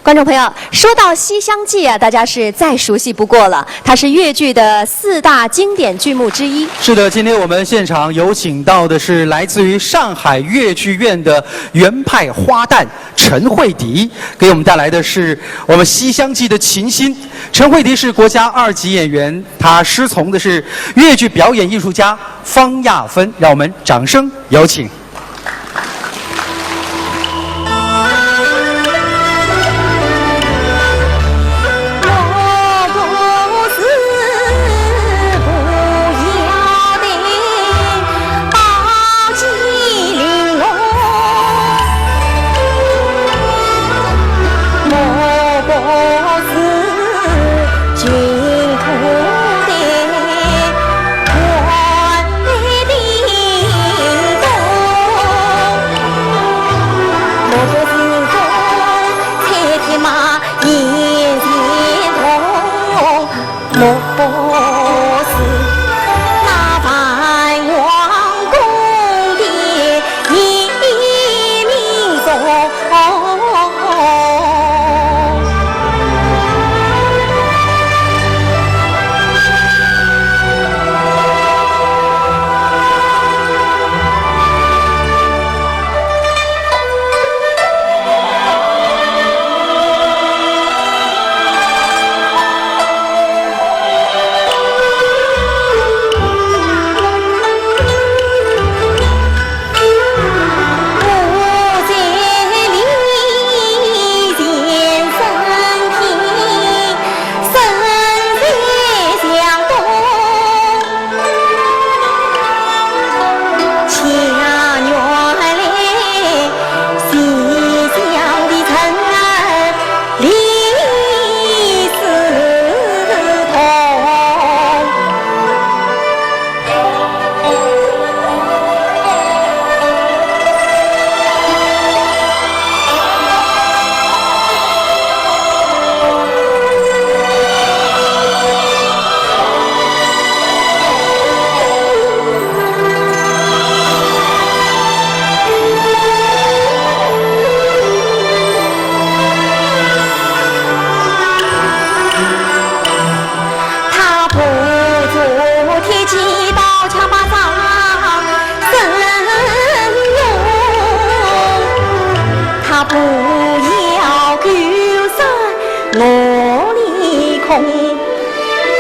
观众朋友，说到《西厢记》啊，大家是再熟悉不过了，它是越剧的四大经典剧目之一。是的，今天我们现场有请到的是来自于上海越剧院的原派花旦陈慧迪，给我们带来的是我们《西厢记》的琴心。陈慧迪是国家二级演员，她师从的是越剧表演艺术家方亚芬，让我们掌声有请。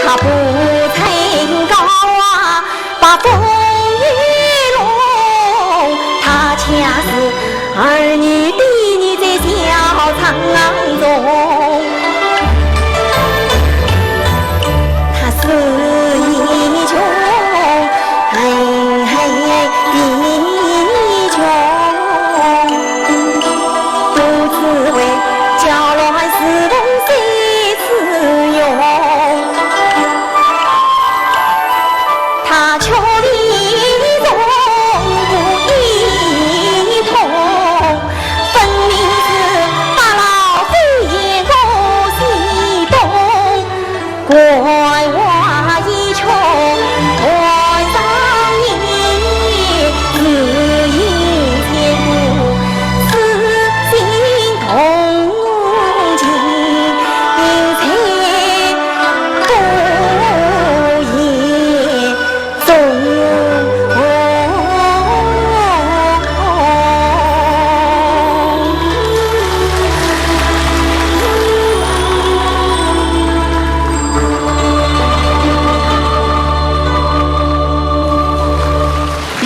他不曾高啊，八风雨龙，他恰似儿女的你在小床中。他是英雄，嘿嘿，英雄。 不知为娇乱似凤谁自容。他却理从不一通，分明是八老飞雁过西东。 关花依旧还上你，只因千古痴心动情，才不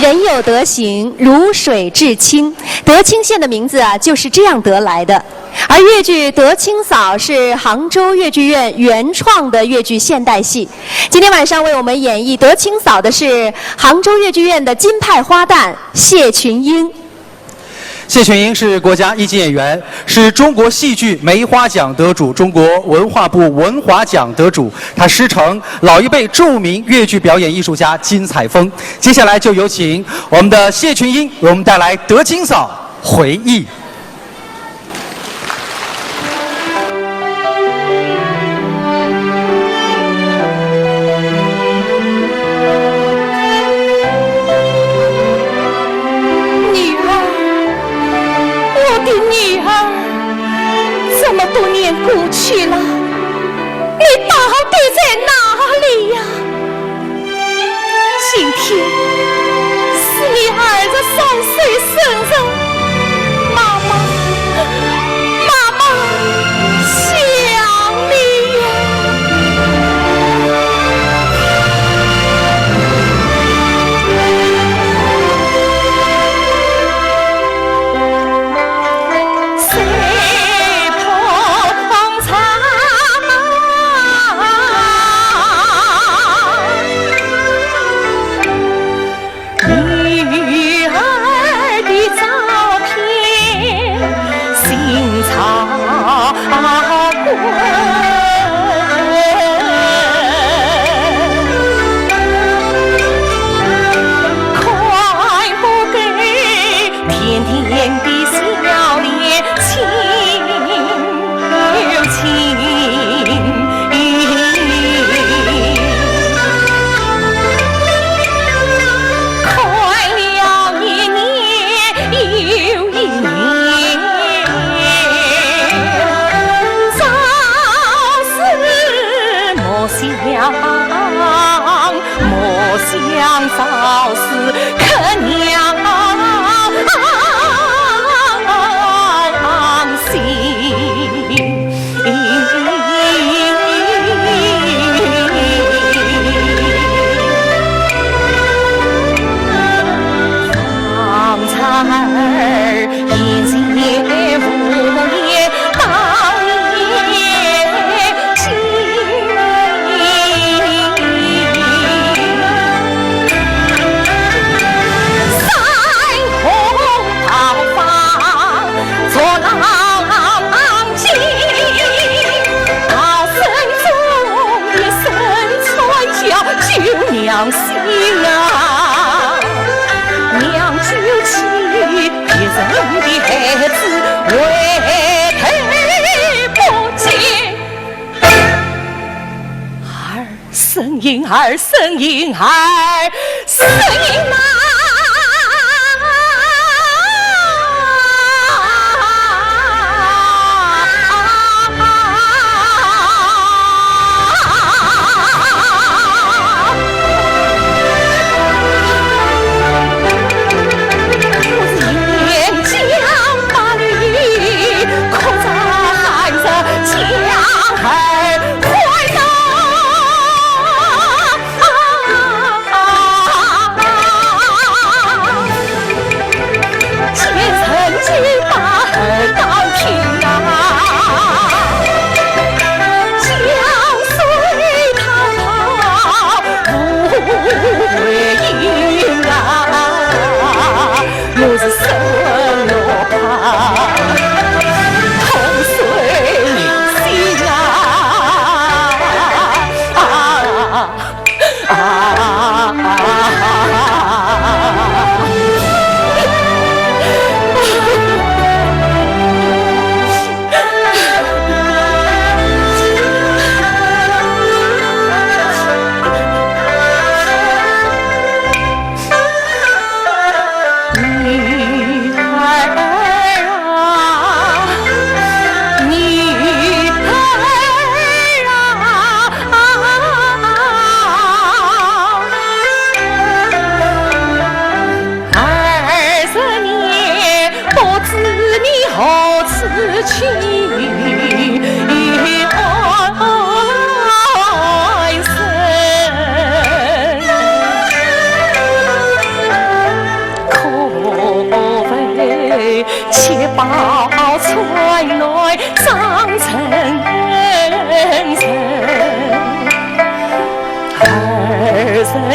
言 人有德行，如水至清。德清县的名字啊，就是这样得来的。 而越剧《德清嫂》是杭州越剧院原创的越剧现代戏。今天晚上为我们演绎《德清嫂》的是杭州越剧院的金派花旦谢群英。谢群英是国家一级演员，是中国戏剧梅花奖得主、中国文化部文华奖得主。他师承老一辈著名越剧表演艺术家金采风。接下来就有请我们的谢群英为我们带来《德清嫂》回忆。 女儿，我的女儿，这么多年过去了，你到底在哪里呀？ 今天是你二十三岁生日，妈妈，妈妈想你呀。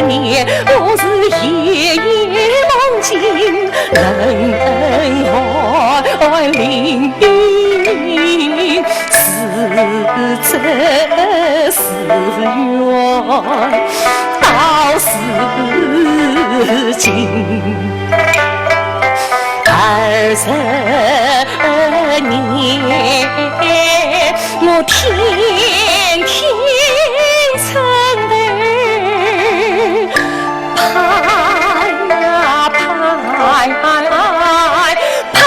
年，我是夜夜梦见冷寒林冰，四周四远，到如今。 二十年，我天天称头，盼啊盼，盼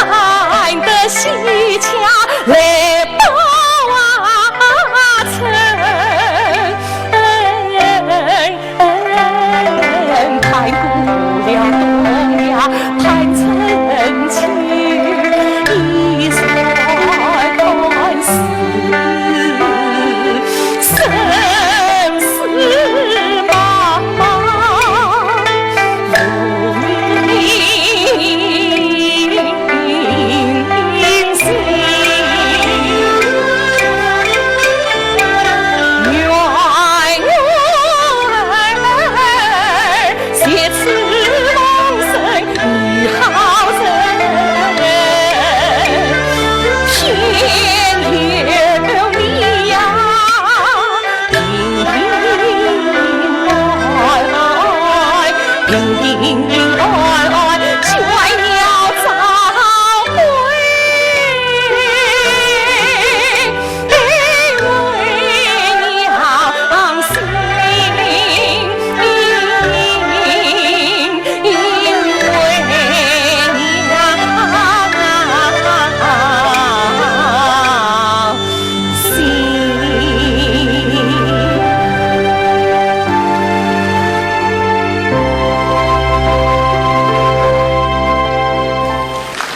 得西家来报啊春。 盼过了冬呀盼春秋，一算是生死茫茫。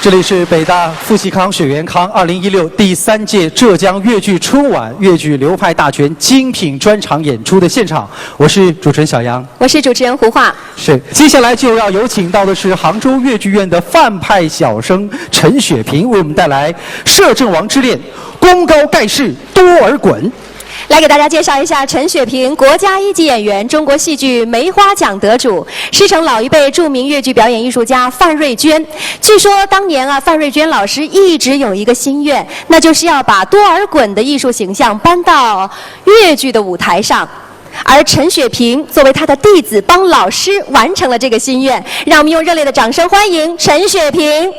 这里是北大傅继康、许元康二零一六第三届浙江越剧春晚越剧流派大全精品专场演出的现场，我是主持人小杨。我是主持人胡化。是，接下来就要有请到的是杭州越剧院的范派小生陈雪萍，为我们带来《摄政王之恋》，功高盖世，多尔衮。 来给大家介绍一下陈雪萍，国家一级演员，中国戏剧梅花奖得主，师承老一辈著名越剧表演艺术家范瑞娟。据说当年啊，范瑞娟老师一直有一个心愿，那就是要把多尔衮的艺术形象搬到越剧的舞台上。而陈雪萍作为她的弟子，帮老师完成了这个心愿。让我们用热烈的掌声欢迎陈雪萍。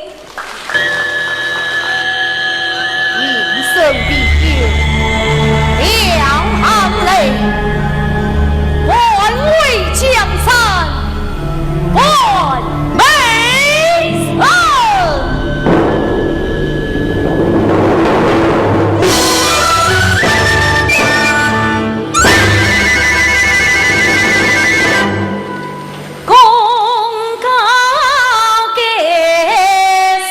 功高盖世。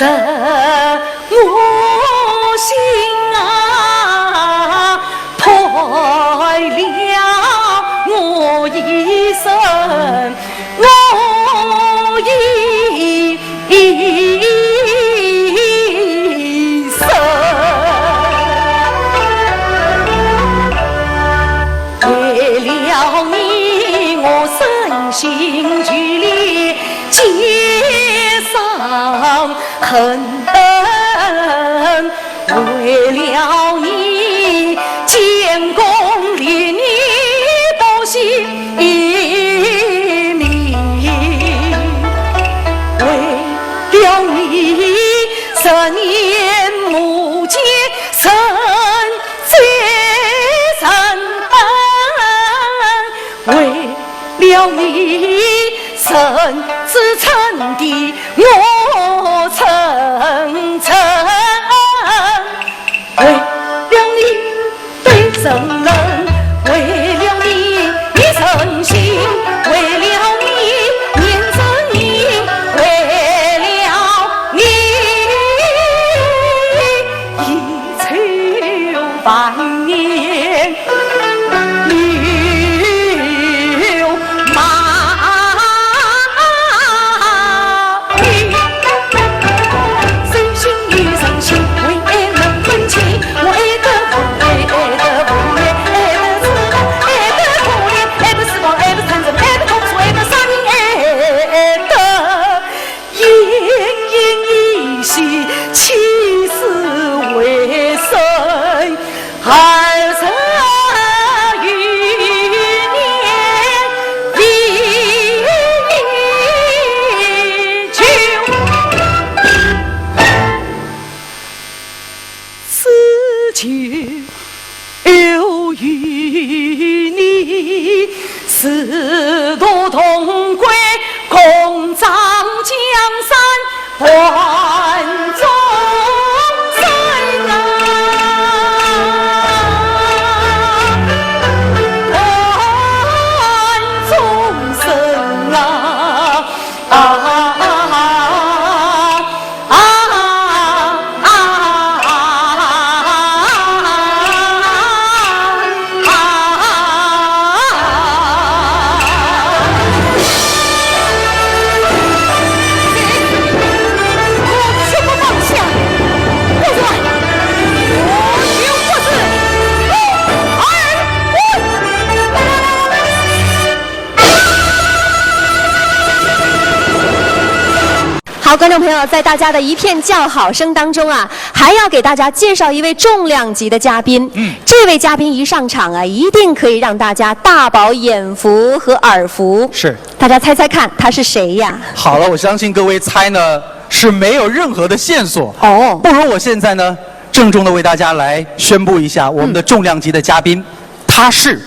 我心啊，害了我一生，我一生。为了你，我身心俱离，街上恨。 为了你，建功立业，报姓名。为了你，十年磨剑，身在身。为了你，甚至称帝，我称臣。 为了你，对人人，为了你，你人心，为了你，念人命，为了你，一切万年。 好，观众朋友，在大家的一片叫好声当中啊，还要给大家介绍一位重量级的嘉宾。嗯。这位嘉宾一上场啊，一定可以让大家大饱眼福和耳福。是。大家猜猜看，他是谁呀？好了，我相信各位猜呢，是没有任何的线索。哦。不如我现在呢，郑重地为大家来宣布一下我们的重量级的嘉宾，嗯。他是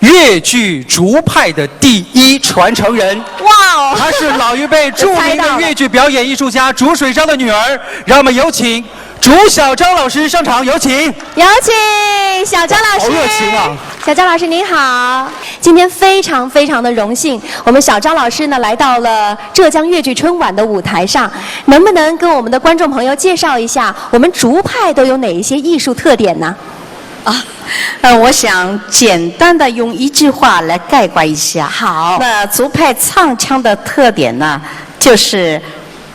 越剧竹派的第一传承人。哇哦！他是老一辈著名的越剧表演艺术家竹水章的女儿，让我们有请竹小章老师上场，有请。有请小章老师。好热情啊！小章老师您好，今天非常非常的荣幸，我们小章老师呢来到了浙江越剧春晚的舞台上，能不能跟我们的观众朋友介绍一下我们竹派都有哪一些艺术特点呢？ 啊，呃，我想简单地用一句话来概括一下。好。那竹派唱腔的特点呢，就是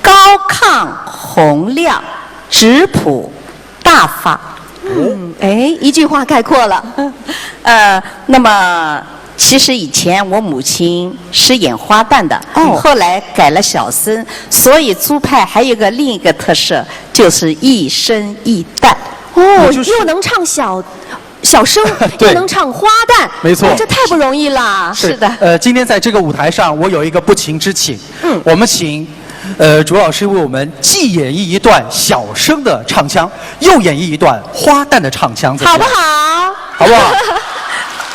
高亢洪亮，质朴大方。嗯，哎，一句话概括了。呃，那么其实以前我母亲是演花旦的，哦。后来改了小生，所以竹派还有个另一个特色，就是一生一旦。哦，也就是又能唱小 小生，对。又能唱花旦，没错。哇，这太不容易了。是的。呃，今天在这个舞台上，我有一个不情之请。嗯。我们请，呃，竹老师为我们既演绎一段小生的唱腔，又演绎一段花旦的唱腔，怎么样？好不好？好不好？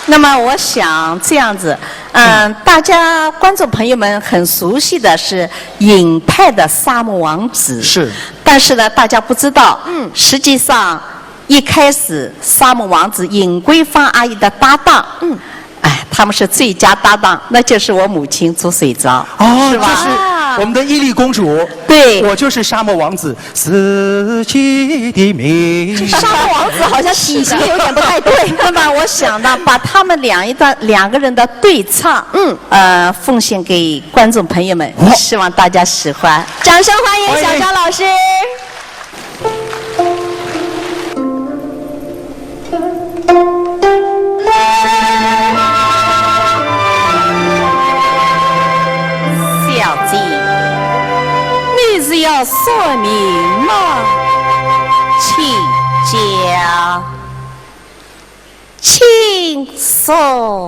那么我想这样子，嗯，嗯。大家观众朋友们很熟悉的是尹派的沙漠王子。是。但是呢，大家不知道，嗯。实际上 一开始，沙漠王子尹桂芳阿姨的搭档，嗯。哎，他们是最佳搭档，那就是我母亲竹水章，哦，是吧？就是啊。我们的伊犁公主，对。我就是沙漠王子，四季的名。这沙漠王子好像体型有点不太对。那么我想到把他们两一段，两个人的对唱，嗯。呃，奉献给观众朋友们，哇。希望大家喜欢。掌声欢迎小张老师。欢迎。 小姐，你是要算命吗？请讲。 请说。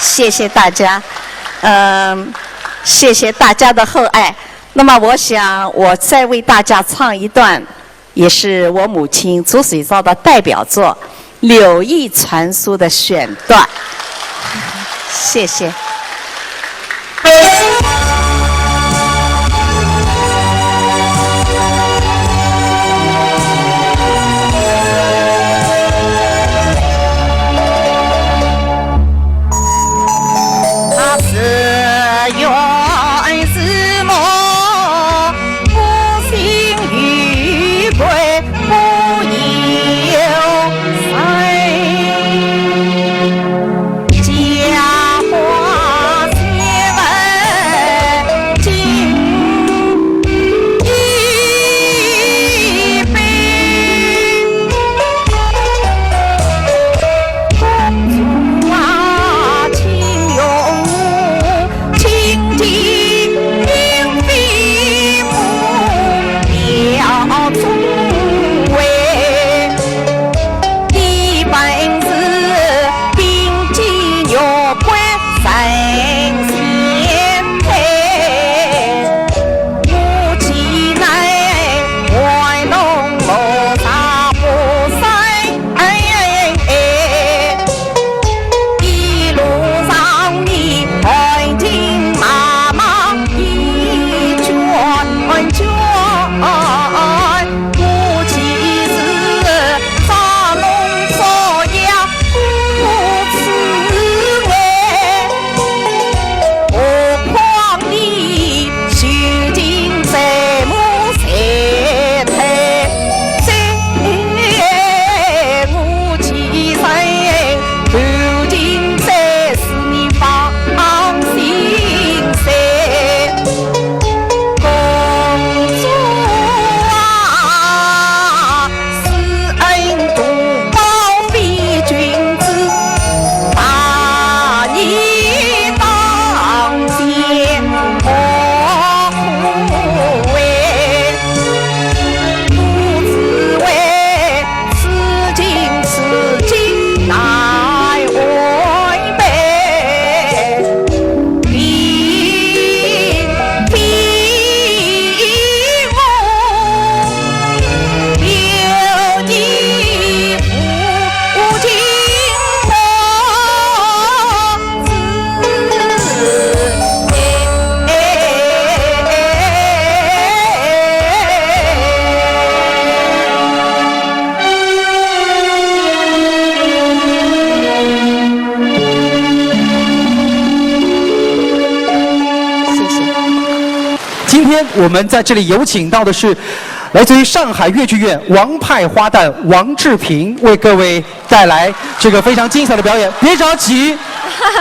谢谢大家，嗯，谢谢大家的厚爱。那么，我想我再为大家唱一段，也是我母亲左水照的代表作《柳毅传书》的选段。谢谢。我们在这里有请到的是来自于上海越剧院王派花旦王志平，为各位带来这个非常精彩的表演。别着急，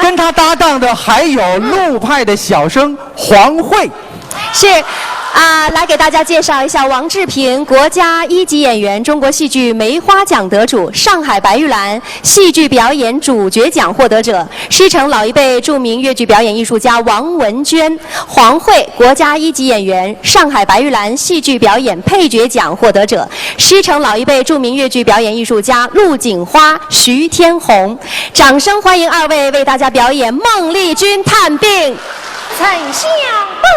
跟他搭档的还有陆派的小生黄慧。是，啊，来给大家介绍一下王志平，国家一级演员，中国戏剧梅花奖得主，上海白玉兰戏剧表演主角奖获得者，师承老一辈著名越剧表演艺术家王文娟。黄慧，国家一级演员，上海白玉兰戏剧表演配角奖获得者，师承老一辈著名越剧表演艺术家陆锦花、徐天红。掌声欢迎二位为大家表演《孟丽君探病》。沉香宝。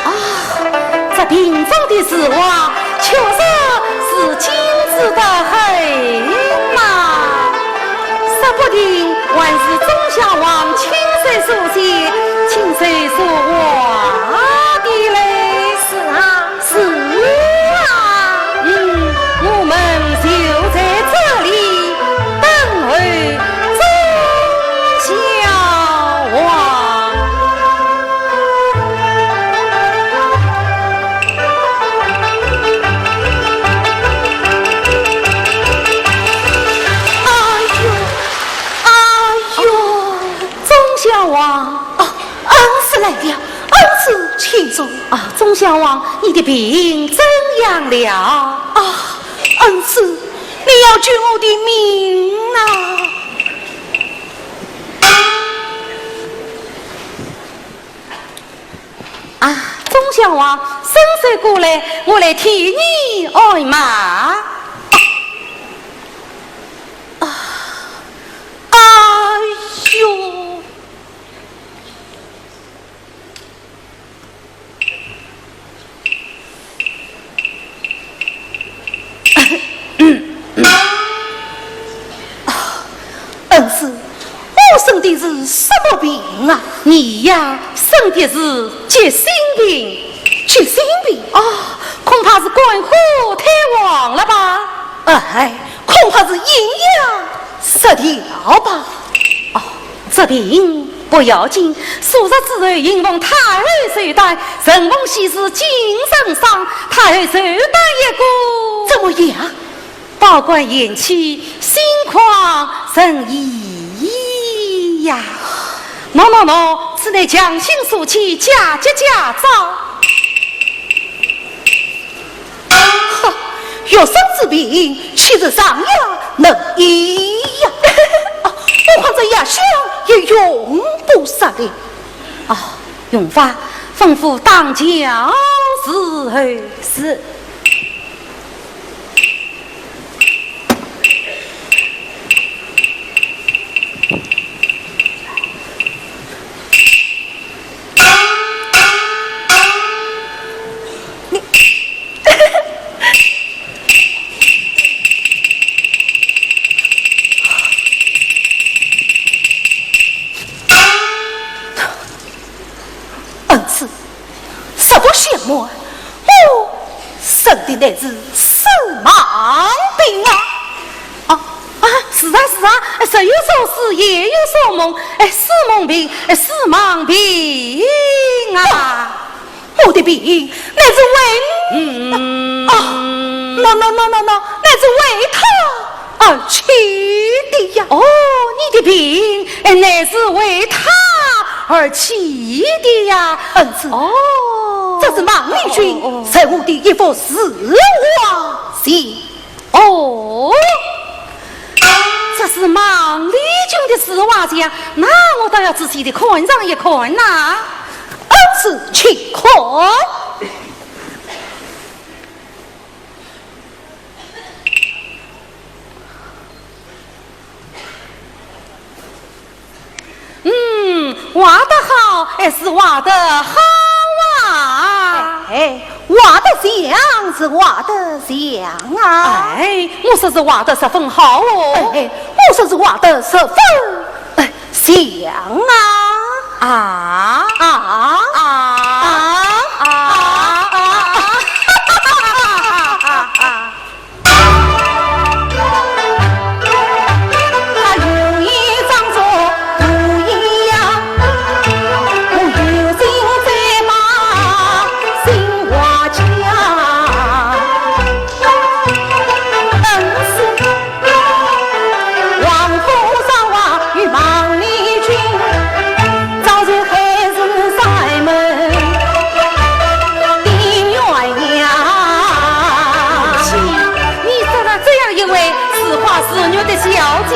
啊，这病症的时候啊，确实是精致得很呐。说不定还是忠孝王亲手书写、亲手书画的嘞。是啊。 是啊。嗯，我们就在这里等候忠孝王。王，你的病怎样了？啊，恩师，你要救我的命啊！啊，忠孝王，伸手过来，我来替你按脉。啊，啊，哎呦！ 恩师，我生的是什么病啊？你呀，生的是急性病。急性病？哦，恐怕是肝火太旺了吧？哎，恐怕是营养失调吧？哦，这病不要紧，数日之后，应奉太后寿诞，承蒙喜事金圣上，太后寿诞一过。怎么样？ 保官延期，心旷神怡呀。喏喏喏，此乃强心素气，加急加燥。哼，学生之病，岂是上药能医呀？啊，我看这药箱也用不上了。哦，用法吩咐当轿伺候。是。 恩师，实不相瞒，我生的乃是死盲病啊！啊，啊，是啊，是啊，哎，日有所思，夜有所梦，哎，死梦病，哎，死盲病啊！我的病乃是为，嗯。啊，喏，喏，喏，喏，喏，乃是为他 而起的呀。哦，你的病，哎，乃是为他而起的呀。嗯，是。哦。这是孟丽君，哦，哦。在我的一幅字画像。哦，这是孟丽君的字画像，那我倒要仔细的看上一看呐。嗯，是，请看。 嗯，画得好，哎，是画得好啊。哎，画得像，是画得像啊。哎，我说是画得十分好哦。哎，我说是画得十分，哎，像啊。啊，啊，啊，啊，啊，啊。 你说了这样一位似花似玉的小姐，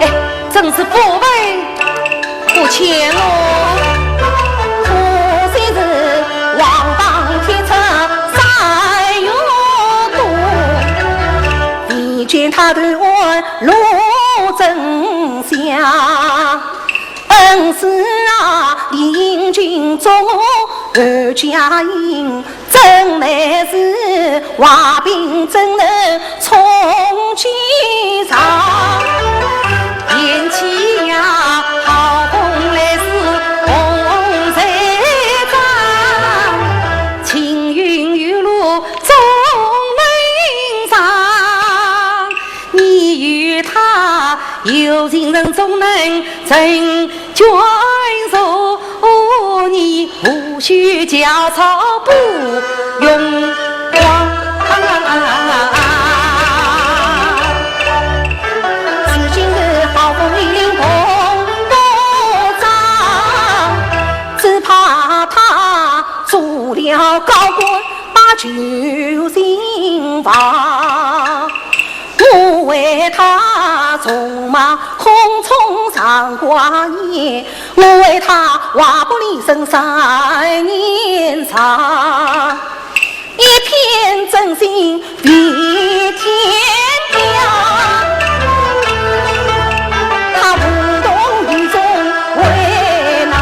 哎，真是不配不浅哦。有心房，我为他纵马空中上挂念，我为他画布里生三年长，一片真心 比天亮。他无动于衷为哪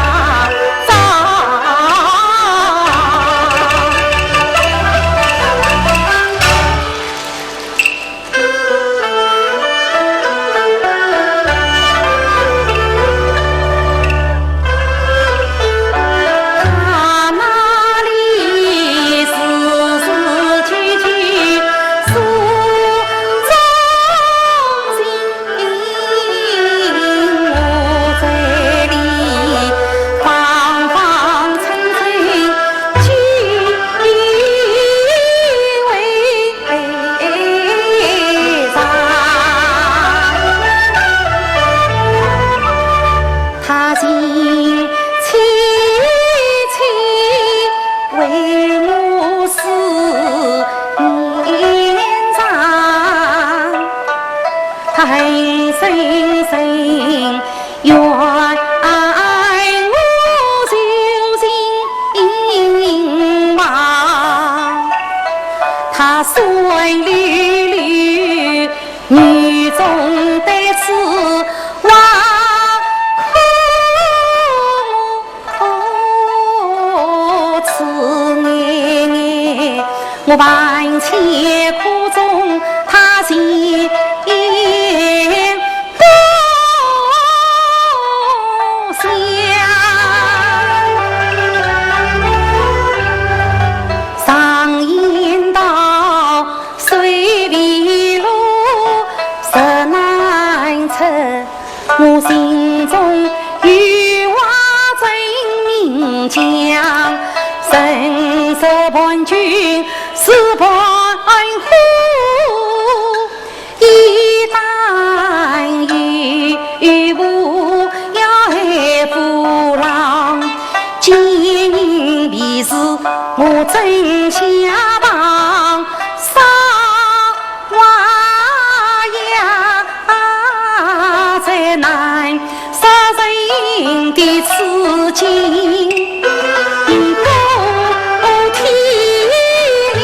桩？他那里时时刻刻 他心切切为我思念长，他恨深深怨我旧情忘。他酸溜溜 眼中带刺，挖苦我痴眼眼，我万千苦衷他心不想。常言道， 水未落石难測，我心中有话真命讲，人说伴君如伴虎，一旦有误要害夫郎，奸人未是我真相旁， 杀娃呀，再难杀人的痴情，不天良。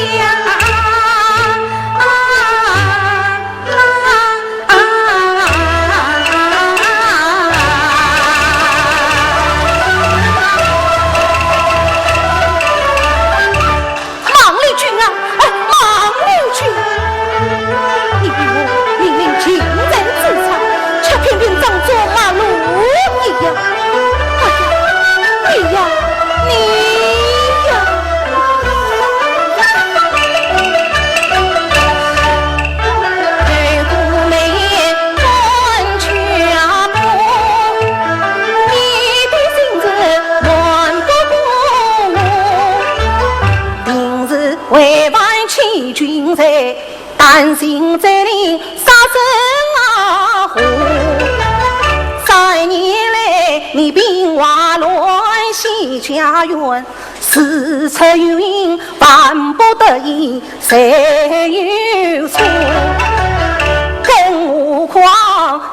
孟丽君啊，哎，孟丽君，你与我明明情在咫尺，却偏偏当作陌路一样。哎呀，你呀，你呀！ 担心这里杀身啊祸，三年来你兵荒乱，西家园，事出有因，万不得已才有错。更何况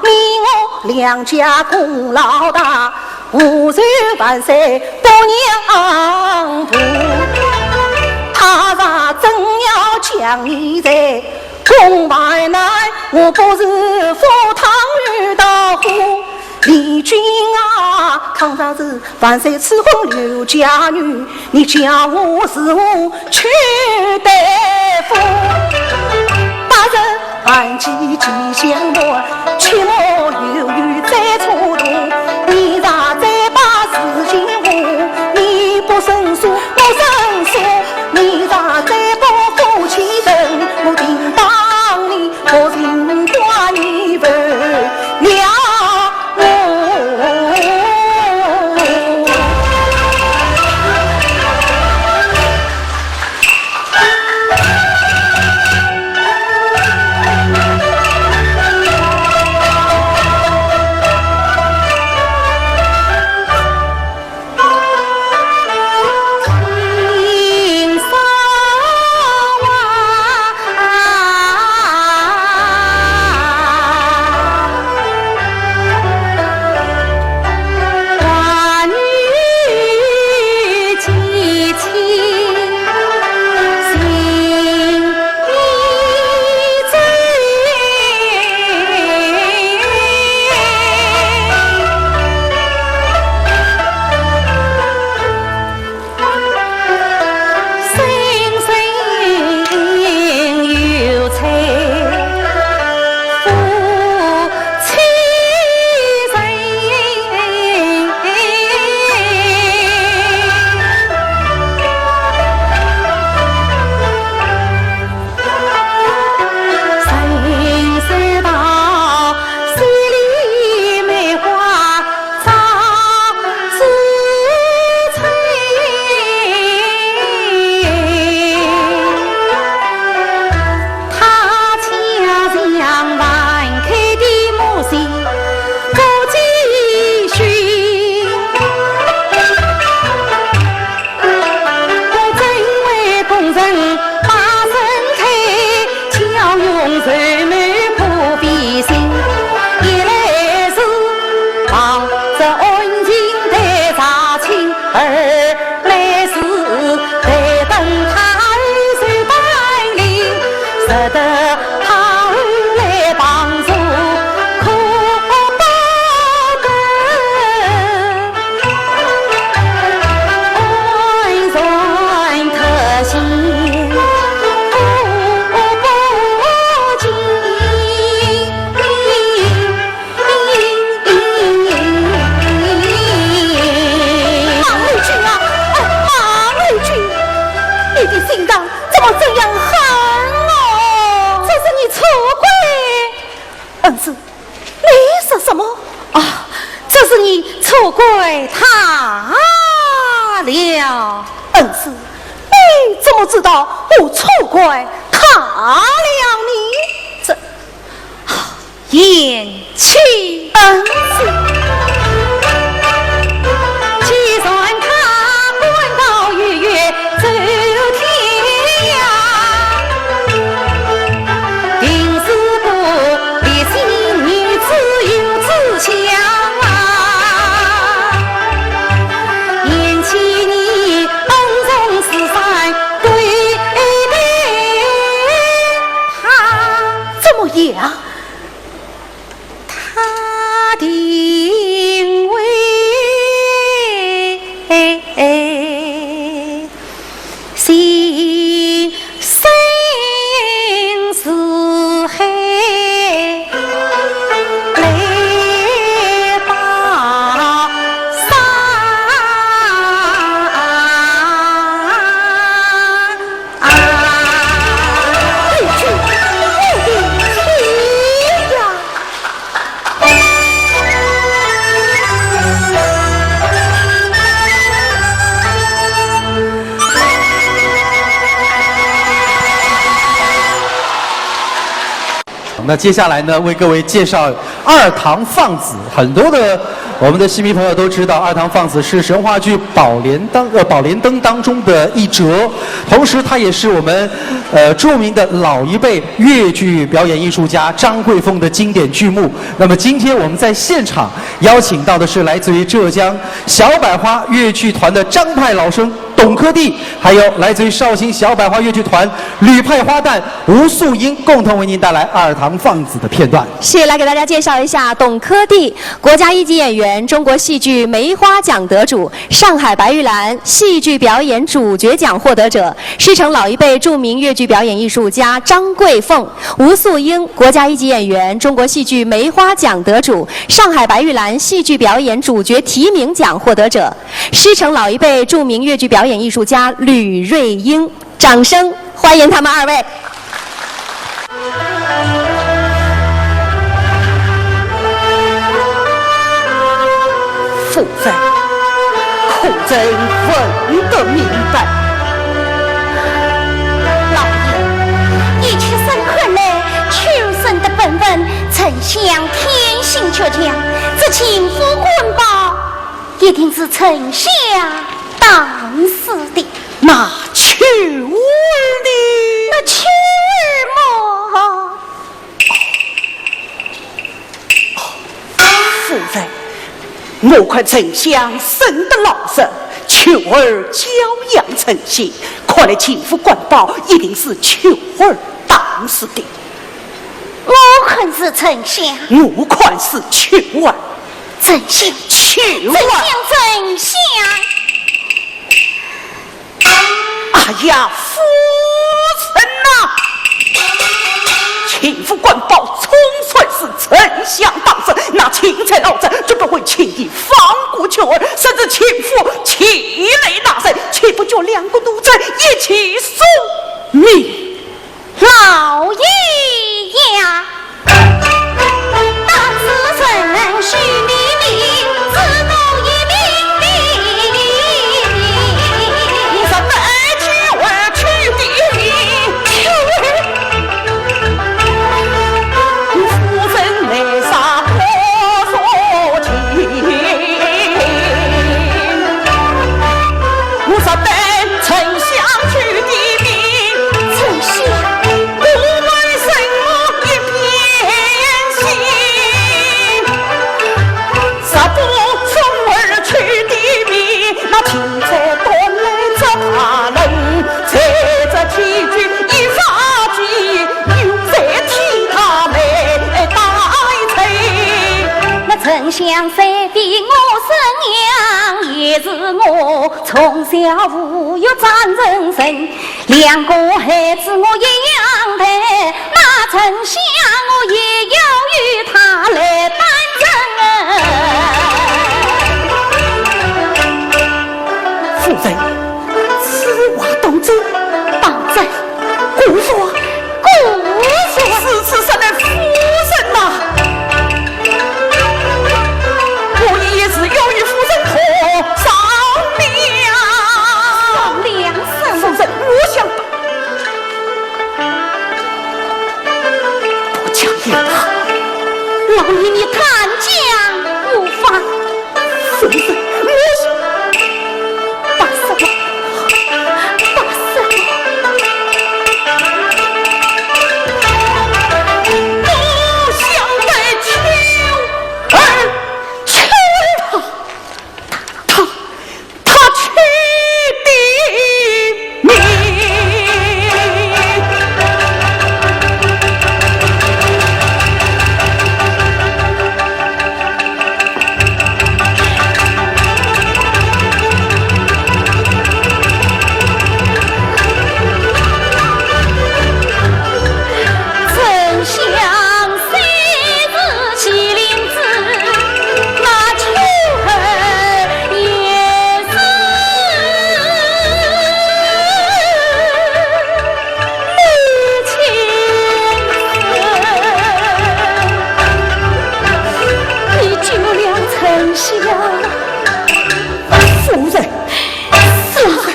你我两家功劳大， 何须万岁不让步？他若真要将你罪，恐怕奈我不是赴汤蹈火。丽君啊，倘若是万岁赐婚刘家女，你叫我如何去对付？大人 寒气即将满，切莫犹豫再蹉跎。你若再把事情误，你不胜数，我胜数。你若再把夫妻分，我定当你不幸断你分了。什么？啊，这是你错怪他了。恩师，你怎么知道我错怪他了呢？这，啊，贤妻。恩师。既然他官道月月走天涯，定是不 怎么样？他定会心生慈悲来报答。 那接下来呢，为各位介绍二堂放子。很多的我们的戏迷朋友都知道，二堂放子是神话剧《宝莲灯》呃《宝莲灯》当中的一折，同时他也是我们呃著名的老一辈越剧表演艺术家张桂凤的经典剧目。那么今天我们在现场邀请到的是来自于浙江小百花越剧团的张派老生 董科第，还有来自于绍兴小百花越剧团吕派花旦吴素英，共同为您带来二堂放子的片段。是，来给大家介绍一下董科第，国家一级演员，中国戏剧梅花奖得主，上海白玉兰戏剧表演主角奖获得者，师承老一辈著名越剧表演艺术家张桂凤。吴素英，国家一级演员，中国戏剧梅花奖得主，上海白玉兰戏剧表演主角提名奖获得者。 师承老一辈著名越剧表演艺术家吕瑞英，掌声欢迎他们二位。夫人，可曾问得明白？老爷，依妾身看来，秋隼的本分，丞相天性倔强，这情妇官报 一定是丞相打死的。那秋儿呢？那秋儿么？夫人，我看丞相生得老实，秋儿娇养成形，看来情妇官报一定是秋儿打死的。 我看是丞相。我看是秋儿。丞相，秋儿。丞相，丞相。哎呀，夫人呐！情妇官报总算是丞相当真，那钦差老贼就不会轻易放过秋儿，甚至情妇前来拿人，岂不叫两个奴才一起送命？ 老爷呀，当时人许你名，只道一名的，是带秋儿去的名。秋儿，夫人来上可说情。我是带 丞相去的名，丞相，我们什么一片心？若不从儿去的名，那钦差端来这大人，在这千军一发军，又在替他来担责。那丞相虽非我生养，也是我 从小抚育长成人，两个孩子我一样待，那丞相我也要由他来担任。夫人，此话当真？当真。姑父，姑父。此事实乃夫人呐。与你谈讲无妨。夫人，我是……罢手，罢手。我想得秋儿，秋儿啊，他，他去的命。夫人，夫人。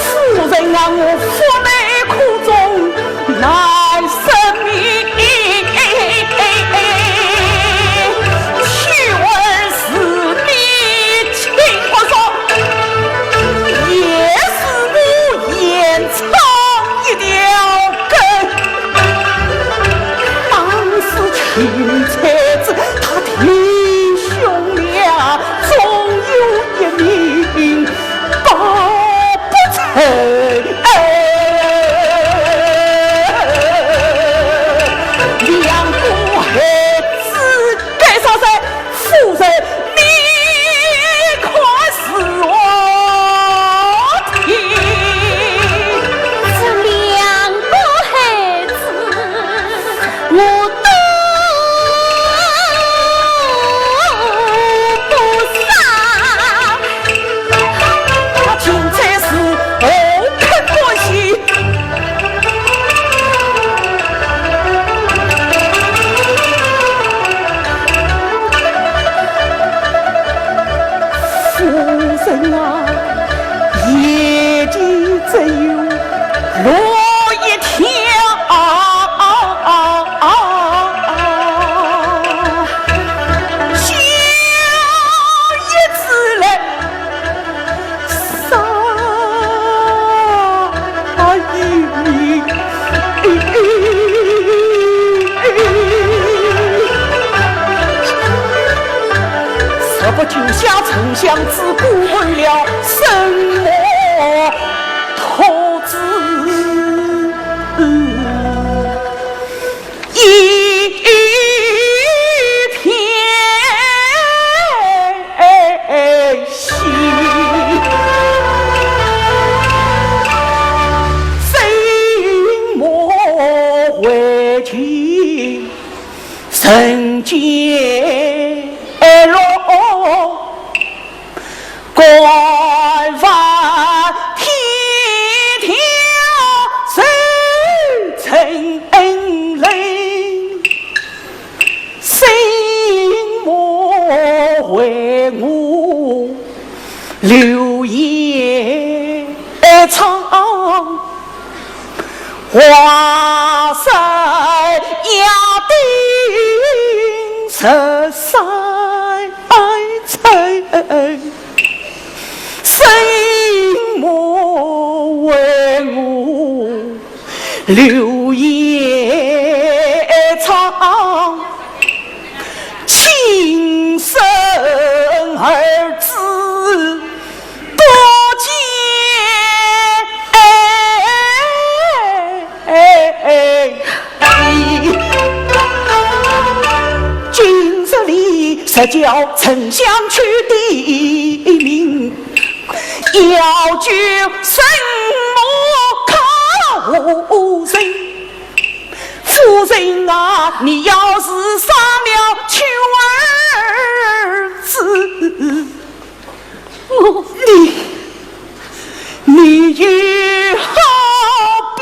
夫人啊，我腹内苦衷难生眠，秋儿是你亲骨肉，也是我言肠一条根。当时钦差知他弟兄俩，终有一命 报不成。两个孩子该啥人？夫人，你看是我的。这两个孩子 我都不杀。他钦差是何肯欢喜？夫人啊，眼前只有 路一条，小日子来少一年。十八九下丞相之故，为了什么 托子一片心，心莫为情人间落。 官法天条，谁曾恩人？心莫为我流夜唱。 华山夜定十三春，谁莫为我流夜唱？亲生儿子 不见。今日里实叫丞相去的命，要救什么靠人？夫人啊，你要是杀了秋儿子， 我，你，你又何必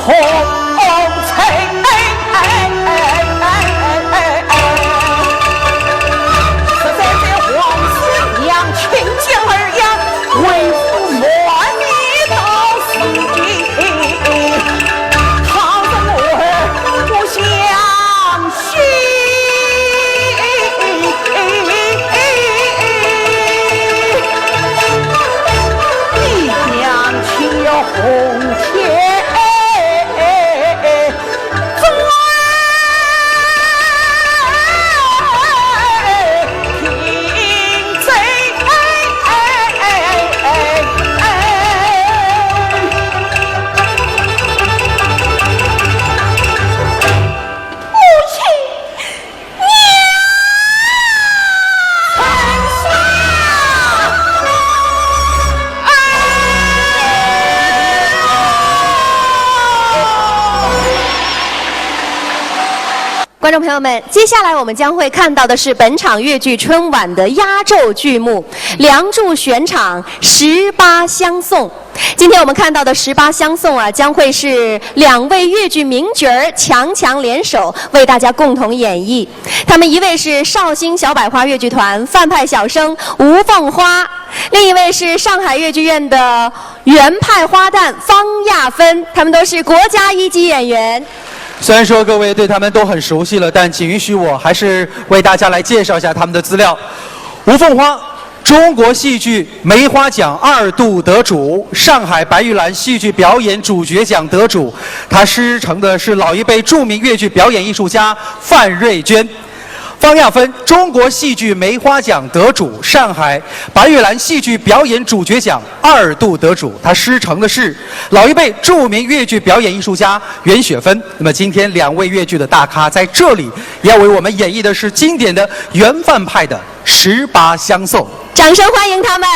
红尘。十三载皇帝杨清江儿呀，为父满面道喜，唐僧我不相信。一将情愿红天观众朋友们，接下来我们将会看到的是本场越剧春晚的压轴剧目《梁祝》选场《十八相送》。今天我们看到的《十八相送》啊，将会是两位越剧名角儿强强联手，为大家共同演绎。他们一位是绍兴小百花越剧团范派小生吴凤花，另一位是上海越剧院的 原派花旦方亚芬，他们都是国家一级演员。虽然说各位对他们都很熟悉了，但请允许我还是为大家来介绍一下他们的资料。吴凤花，中国戏剧《梅花奖》二度得主，上海白玉兰戏剧表演主角奖得主。她师承的是老一辈著名越剧表演艺术家范瑞娟。 方亚芬，中国戏剧梅花奖得主，上海白玉兰戏剧表演主角奖二度得主，她师承的是老一辈著名越剧表演艺术家袁雪芬。那么今天两位越剧的大咖在这里，要为我们演绎的是经典的原范派的《十八相送》。掌声欢迎他们。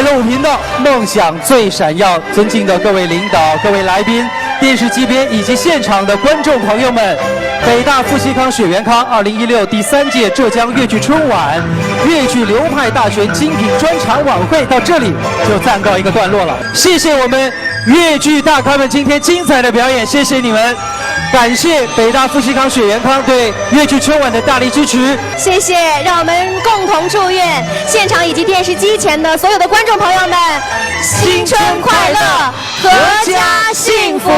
乐舞频道，梦想最闪耀。尊敬的各位领导、各位来宾、电视机边以及现场的观众朋友们，北大富士康血源康二零一六第三届浙江越剧春晚越剧流派大全精品专场晚会到这里就暂告一个段落了。谢谢我们越剧大咖们今天精彩的表演，谢谢你们。感谢北大富士康血源康对越剧春晚的大力支持。谢谢，让我们共同祝愿现场以及电视机前的所有的观众朋友们，新春快乐，阖家幸福。